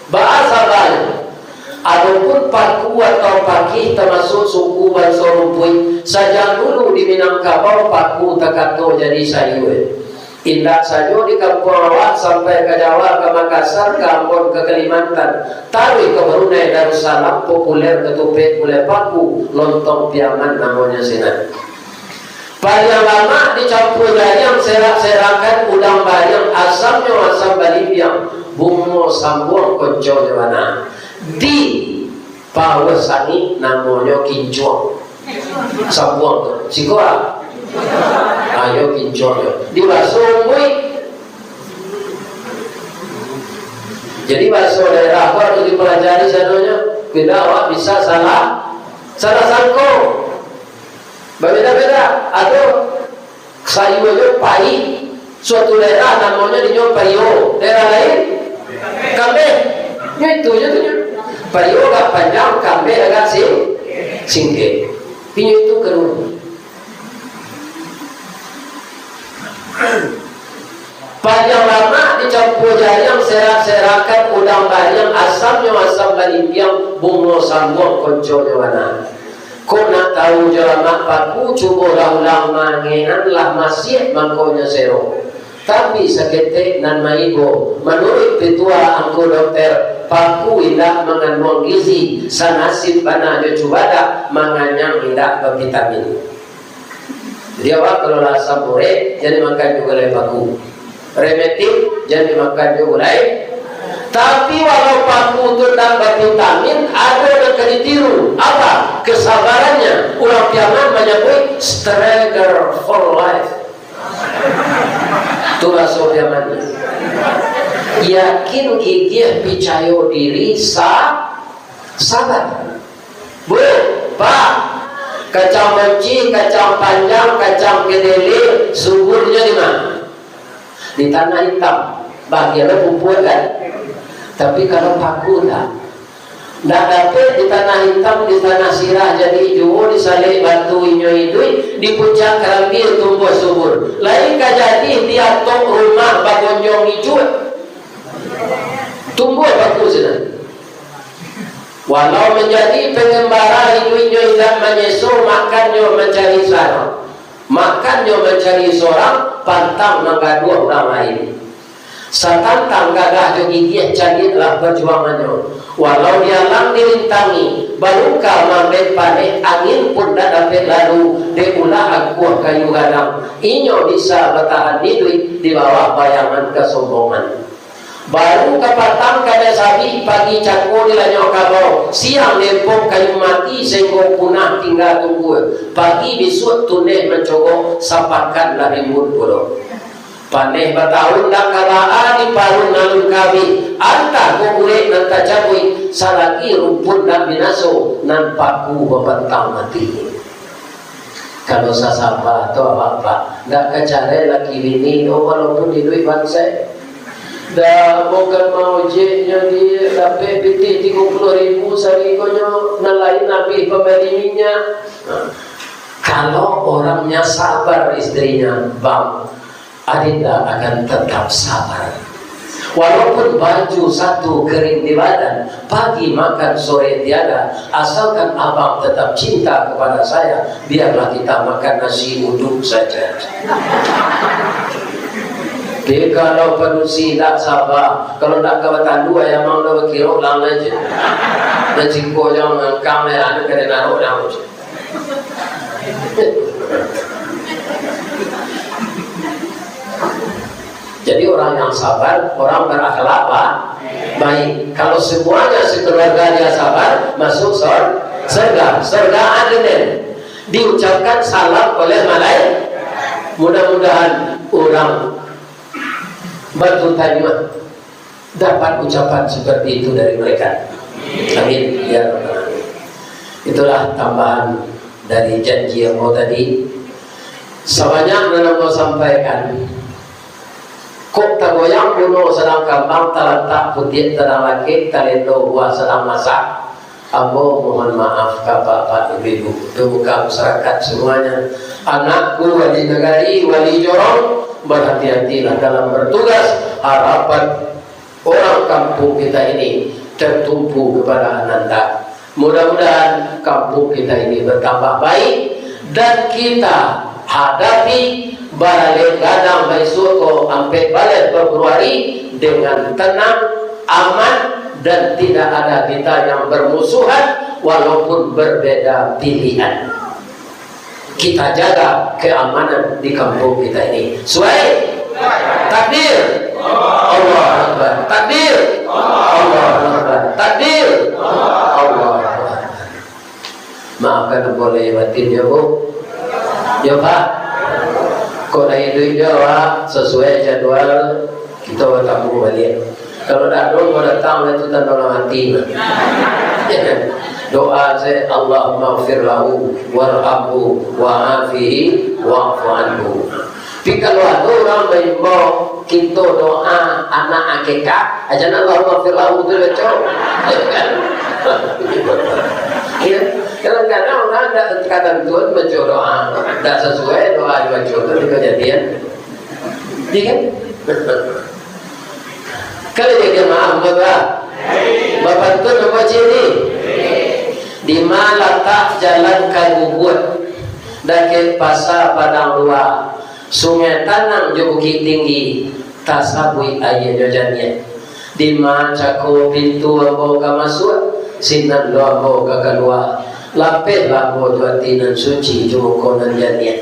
Baa sabanyo, adopun paku atau pakih tamasuak suku banso rumpuik, sajak dulu di Minangkabau paku takato jadi sayua. Indak sajo di kampuang awak, sampai ka Jawa, ka Makassar, ka Ambon, ka Kalimantan, taruih ka Brunei Darussalam, populer katupek gulai paku, lontong Piaman namonyo sinan. Paliang lamak dicampua jariang, serak-serakan udang bariang, asamnyo asam balimbiang, bungo sambuang konconyo bana. Di Pauah Sangik namonyo kincuang. Sambuang tu. Siko ah? Ayo kincuang yo. Di baso umbuik. Jadi baso daerah ko harus dipelajari sadonyo. Indak awak bisa salah, salah sangko. Babeda-beda. Ado sayuanyo paik. Suatu daerah namonyo dinyo paio. Daerah lain, kambeh. Nyo itu je tu nyo. Paio agak panjang, kambeh agak sing-, singkek. Inyo itu kaduo. Paliang lamak dicampua jariang, serak-serakan udang bariang, asamnyo asam balimbiang, bungo sambuang konconyo bana. Kok nak tahu jo lamak paku, cubolah ulang mangean lah masiak mangkonyo sero. Tapi saketek nan maibo, manuruik pitua angku dokter, paku indak manganduang gizi, sanasib bana jo cubadak, manganyang indak bavitamin. Jadi awak kalau lah asam urat, jan dimakan jo gulai paku. Rematik, jan dimakan jo gulai. Tapi walau paku tu ndak bavitamin, ado nan ka ditiru. Apa? Kesabarannyo. Urang Piaman manyabuik struggle for life. Tu raso Piaman. Yakin, gigiah, picayo diri, sa-, sabar. Bu, Pak, kacang moci, kacang panjang, kacang kedele, suburnyo di ma? Di tanah itam. Bagian pupuak kan? Tapi kalau paku ndak. Ndak dapek di tanah itam, di tanah sirah jadi juo, di salek batu inyo iduik, di puncak karambia tumbuah subur. Lain ka jadi di atap rumah bagonjong ijuak. Tumbuah paku sinan. Walau manjadi pangambara iduiknyo indak manyeso, makannyo mancari saro-, makannyo mancari sorang, pantang manggaduah urang lain. Satantang gagah jo gigiah caliaklah pajuangannyo. Walau dialang dirintangi, baluka maambek paneh, angin pun ndak dapek lalu, dek ulah angkuah kayu gadang. Inyo bisa batahan iduik di bawah bayangan kasombongan. Baru kapatang kadai sabik, pagi cako dilanyok kabau, siang diempok kayu mati, sainggo punah tingga tunggua, pagi bisuak tuneh mancogok, sapakan lah rimbun pulo. Paneh batahun ndak ka baa di parun alun kabih, antah kok urek nan tacabuik, salagi rumpuik ndak binaso, nan paku bapantang mati. Kalau sasaba tu, Apak, ndak ka carai laki bini tu, walaupun iduik bansaik. Dah, bukan maujeknyo di dapek pitih tigo puluah ribu sarikonyo, nan lain abih pambali minyak. Nah, kalau orangnya sabar istrinya, Bang, Adinda akan tetap sabar. Walaupun baju satu kering di badan, pagi makan sore tiada, asalkan abang tetap cinta kepada saya, biarlah kita makan nasi uduk saja. Tapi kalau padusi ndak sabar, kalau ndak ka batandu, ayam ang ndak bakiro, lang aja. Dan ciko jangan ngangkang, ya, anu kena naruh, naruh. Jadi orang yang sabar, orang berakhlak ba-, baik. Kalau semuanya sekeluarga dia sabar, masuk sor-, surga, surga Aden. Diucapkan salam oleh malaikat. Mudah-mudahan orang Batu Tanyuak dapat ucapan seperti itu dari mereka. Amin, ya rabbal alamin. Itulah tambahan dari janji ambo tadi. Sabanyak nan ambo sampaikan, kok tagoyang buno sadang kambang, talantak putiak sadang lakek, talendo buah sadang masak, ambo mohon maaf ka bapak ibu, pemuka masyarakat semuanya. Anakku wali nagari, wali jorong, berhati-hatilah dalam bertugas. Harapan orang kampung kita ini tertumpu kepada Ananda. Mudah-mudahan kampung kita ini bertambah baik dan kita hadapi baralek gadang baisuak ko ampek baleh Februari dengan tenang, aman, dan tidak ada kita yang bermusuhan walaupun berbeda pilihan. Kita jaga keamanan di kampung kita ini. Suai? Takbir. Allahu Akbar. Takbir. Allahu Akbar. Takbir. Allahu Akbar. Maafkan ambo lahia batin, ya, Bu. Ya, Pak. Kok lahia duit jo, Pak, sesuai jadwal. Kito batamu baliak. Kalau dak ado, kau datang lah tu tando lah mati. Doa sajo, "Allahummaghfir lahu warhamhu wa'afihi wa'fu anhu." Tapi kalau ado urang maimbau kito doa anak akikah, aja nak, "Allahummaghfir lahu" tu baco. Ya kan? Ya. Kadang-kadang urang dak katantuan baco doa, dak sasuai doa dibaco tu di kajadian. Ya kan? Kalau jadi maaf, Bapak. Bapak tu nampak ciri. Dima latak jalan ka Guguak, dakek Pasa Padang Lua, Sungai Tanang jo Bukik Tinggi, tasabuik aianyo janiah. Dima cako pintu ambo ka masuak, sinan lo ambo ka kalua, lapehlah ambo jo ati nan suci, jo muko nan janiah.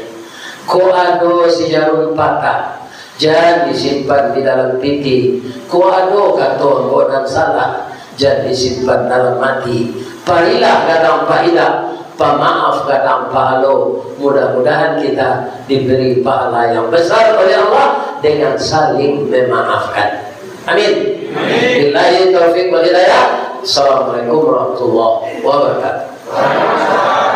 Kok ado si jarum patah, jan disimpan di dalam piti. Kok ado kato ambo nan salah, jan disimpan dalam ati. Pailah gadang pailah, pamaaf gadang pahalo. Mudah-mudahan kita diberi pahala yang besar oleh Allah dengan saling memaafkan. Amin. Amin. Billahi taufiq wal hidayah. Assalamualaikum warahmatullahi wabarakatuh.